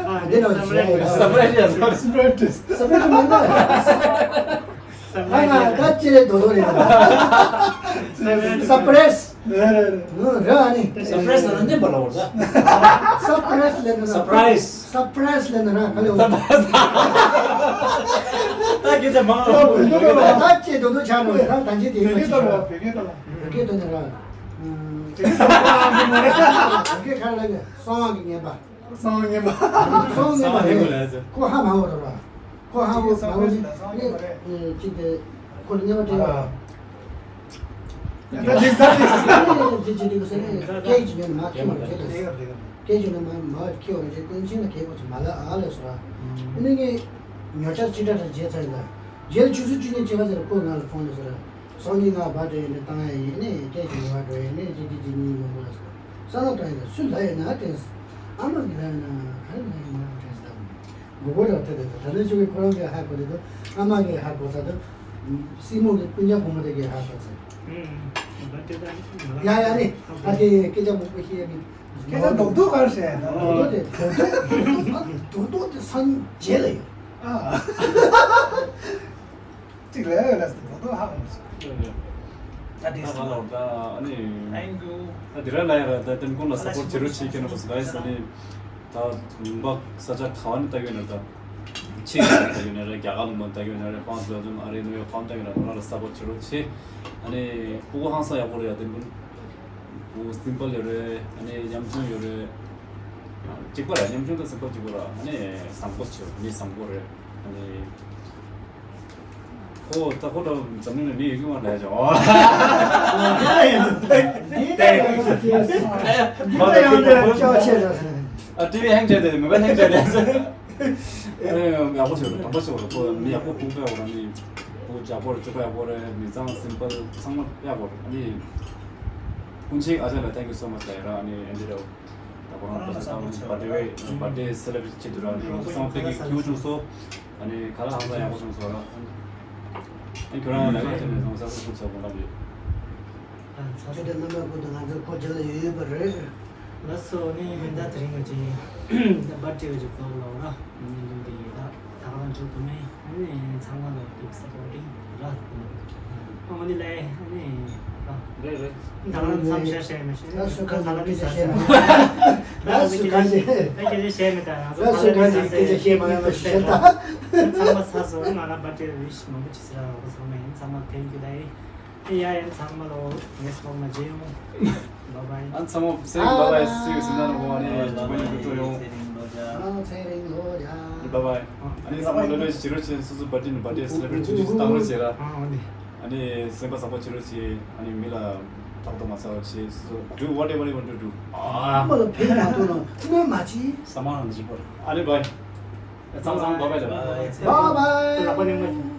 ཨ་འདི་ནང་བཞིན་སར་པ་རའི་སི། སར་པ་རའི་སི། སར་པ་རའི་སི་མ་རེད། ཨ་ང་ད་ཅི་རེད་དོ་དོ་རེད། སར་པ་རའི་སི། རེད་རེད་རེད། ཨུ་རེད་ཨ་ནི། སར་པ་རའི་སི་ལབ་ན་སྙན་པ་ལ་འོར་ད། སར་པ་རའི་སི་ལབ་ན་ར། སར་པ་རའི་སི། སར་པ་རའི་སི་ལབ་ན་ར་ག་ལེ་འོར། ད་སྐད་ཆ་མང་ང་། ད་ཅི་དོ་དོ་ཆགས་འགྲོ་ར། ད་ཅི་དེ་བོད་སྐད་ལྟར་བ། བོད་སྐད་ལྟར་བ། བོད་སྐད་ལྟར་ན་ར། བོད་སྐད་ལྟར་བ། བོད་སྐད་ག་རེ་ལབ་ན་གསང་བ་གི་ངན་པ། གསང་བ་ངན་པ། གསང་བ་ངན་པ་རེད། ཁོ་ཧ་མ་གོ་ར་བ། ཁོ་ཧ་གོ་མ་གོ་ནི་ནི་ཅི་སྟེ་ཁོ་ལ་ངན་པ་སྤྲད་པ། ད་དེ་ཟ་དེ་ཟ། ཅི་ཅི་དེ་གོ་ས་ནི་སྐད་ཅིག་ཉོན་ནས་མར་ཁྱེར་བ་རེད། སྐད་ཅིག་ཉོན་ནས་མར་ཁྱེར་བ་རེད། ཀུན་མཁྱེན་ལ་སྐད་གོ་ཅིག་མ་ལབ་ཨ་ལབ་སོང་ར། ཨ་ནི་ངས་ཉོ་ཆ་ཅི་འདྲ་འདྲ་བརྗེད་ཚར་ཡིན་ད། རྗེས་ལ་ཆུ་ཚོད་བཅུ་གཉིས་བྱས་པ་ཟེར་ཁོས་ང་ལ་ཕོན་ལ་ཟེར། སང་ཉིན་ང་བར་ཌེ་ཡིན་ན་བཏང་ཡ་ཡིན་ནི་སྐད་ཅིག་ཉོ་བ་འགྲོ་ཡིན་ནི་ཅི་ཅི་ཅི་གཉིས་མང་པོ་ལ་ཟེར། ས་ལ་བཏང་ཡིན་ད་སུ་ལབ་ཡིན་ན་དྲན་སོང་། ཨ་མ་གིས་ལབ་ཡིན་ན་ག་རེ་ལབ་ཡིན་ན་དྲན་སོང་། མགོ་སྐོར་ལ་ཐེབས་ཏེ་ད་ལྟ་ཆུ་གི་ཁོ་རང་གིས་ཧ་གོ་དེ་དུ་ཨ་མ་གིས་ཧ་གོ་ས་དུ། སྲིང་མོ་གི་སྤུན་ཀྱག་བུ་མོ་དེ་གིས་ཧ་གོ་ས། ཡ་ཡ་ནི་ད་དེ་སྐད་ཆ་མང་པོ་བཤད་ཡ་མིན། སྐད་ཆ་རྡོག་རྡོག་ག་རེ་བཤད་ཡ་ད། རྡོག་རྡོག་དེ་རྡོག་རྡོག་རྡོག་རྡོག་དེ་སང་ཉིན་རྗེས་ལ་ཡོད། ཨ། གཅིག་ལས་ལས་སུ་འགྲོ་དོ་ཧ་གོ་མི་སོང་། ད་དེ་ད་ག་ལ་ད་ཨ་ནི། Thank you. ད་དེ་ར་ལ་ཡ་ར་ད་དེ་ཀུན་ལ་སཔོར་བྱེད་རོགས་བྱེད་ཀྱི་ན་བ་སུ་ག་ཡི་ས་ནི། ད་ལུང་པ་ས་ཆ་ག་བ་ནས་ལྟ་གི་ན་ད། ཕྱི་ལ་ལྟ་གི་ན་རེད། རྒྱ་གར་ལུང་པ་ལྟ་གི་ན་རེད། ཧྥ་རན་སི། བེལ་ཇམ། ཨ་རི། ནིའུ་ཡོག་ག་བ་ལྟ་གི་ན་རེད། ང་ལ་སཔོར་བྱེད་རོགས་བྱེད། ཨ་ནི་སྤུ་གུ་ཧང་སང་ཡག་པོ་རེད་ཡ། དེ་མིན་སྤུ་གུ་སིམ་པལ་ཡོད་རེད། ཨ་ནི་ཉམ་ཆུང་ཡོད་རེད། གཅིག་པ་ར། ཉམ་ཆུང་དང་སིམ་པལ་གཅིག་པ་ར། ཨ་ནི་བཟང་པོ་བྱེད། མི་བཟང་པོ་རེད། ཨ་ནི། ཁོ་ད་ཁོ་ད་འཛམ་གླིང་ནས་མི་ཡོད་ཀྱི་མ་རེད་ཅོ། ཨ་ཊི་ཝི་ཧེང་བྱས་ཏེ་མོ་བའི་ཧེང་བྱས་ཏེ། ཨ་ནི་ཡག་པོ་བྱེད་རོགས། དྲང་པོ་བྱེད་རོགས། ཁོ་མི་ཡག་པོ་སྤུ་གུ་ཡག་པོ་ར། མི་སྤུ་གུ་ཡག་པོ་རེད། གཅིག་པ་ཡག་པོ་རེད། མི་ཚང་སིམ་པལ་ཚང་མ་ཡག་པོ་རེད། ཨ་ནི་ཀུན་གཅིག་ཨ་ཅག་ལ་thank you so much ལབ་ཡ་ར། ཨ་ནི་ཨེ་འདི་ར། ད་ཁོ་རང་པ་ས་ཏང་བར་ཐི་ཌེ་བར་ཐི་ཌེ་སེ་ལེབ་རེཊ་བྱེད་དུས་ར། ཨ་ནི་ང་ཚོ་ཚང་མ་ཕ་གི་ཁྱེའུ་བྱུང་སོང་། ཨ་ནི་ཁ་ལག་ཧང་སང་ཡག་པོ་བྱུང་སོང་ར། ཨ་ཁྱོད་རང་ལས་ཀ་བྱས་ནས་ཚང་མ་གསར་པ་ཚུགས་ཚར་དགོངས་དག་ཡོད། ཨ་ཚ་ཚོད་ལྟ་རྣམ་པ་ཀུན་ཏུ་ང་ཚོ་ཁོ་རྒྱ་ལ་ཡོད་ཡོད་པ་རེད། ལགས་སོ། ནི་ཡོན་ད་དེ་རིང་ང་ཚོའི་པར་ཊི་ཀྱི་ཚོགས་ལ་འོ་ར། ཉིན་རྒྱུན་དེ་ཡིན་ད། ད་ག་རང་བྱུང་དུ་མེད། ཨ་ནི་ཚང་མ་ལ་ཀིབ་སཔོར་ཊིང་ར། ཨ་ནི་ལས་ཨ་ནི་ར། རེད་རེད། ད་ག་རང་མཚམས་བཞག་བཤད་མི་ཤེས། ད་སུ་གང་གི་སྐད་ཆ་བཤད་མ་ཡོང་། ད་སུ་གང་གི་ད་སྐད་ཆ་བཤད་མི་ད། ང་ཚོ་ད་སུ་གང་གི་སྐད་ཆ་བཤད་མ་ཡོང་བ་ཞིག་བཤད་ད། ཚང་མ་ཚ་སོང་། ང་ལ་པར་ཊི་ཝི་ཤི་མང་པོ་བྱེད་ཟེར་ར། ཚང་མ་ཡིན། ཚང་མ་thank you ལ་ཡིན། ཡ་ཡིན། ཚང་མ་ལོ་next vlog ལ་མཇལ་ཡོང་། Bye bye. ཨ་ཚང་མ་say bye bye. See you. སེམས་ནང་ནང་གོ་ཨ་ནི་ཇུ་མ་ཡིན་གུ་ཏོ་ཡོང་། ཨ་ཚེ་རིང་ལོ་ཡ། Bye bye. ཨ་ནི་ཚང་མ་ལོ་ལོ་བྱེད་རོགས་བྱེད། སོ་སོ་པར་ཊི་ནི་པར་ཊི་སེ་ལེབ་རེཊ་བྱེད་རོགས་བྱེད་ར། ཨ་ནི་སེམས་པ་བཟང་པོ་བྱེད་རོགས་བྱེད། ཨ་ནི་མི་ལ་ཐོག་ཏུ་མ་ཚ་རོགས་བྱེད། So do whatever you want to do. ཨ་མ་ལ་ཕན་མ་ཐོགས་ན་གནོད་མ་བྱེད། ས་མ་རང་བྱེད་པར། ཨ་ནི་bye. ཚང་མ་ཚང་མ་bye bye. Bye bye.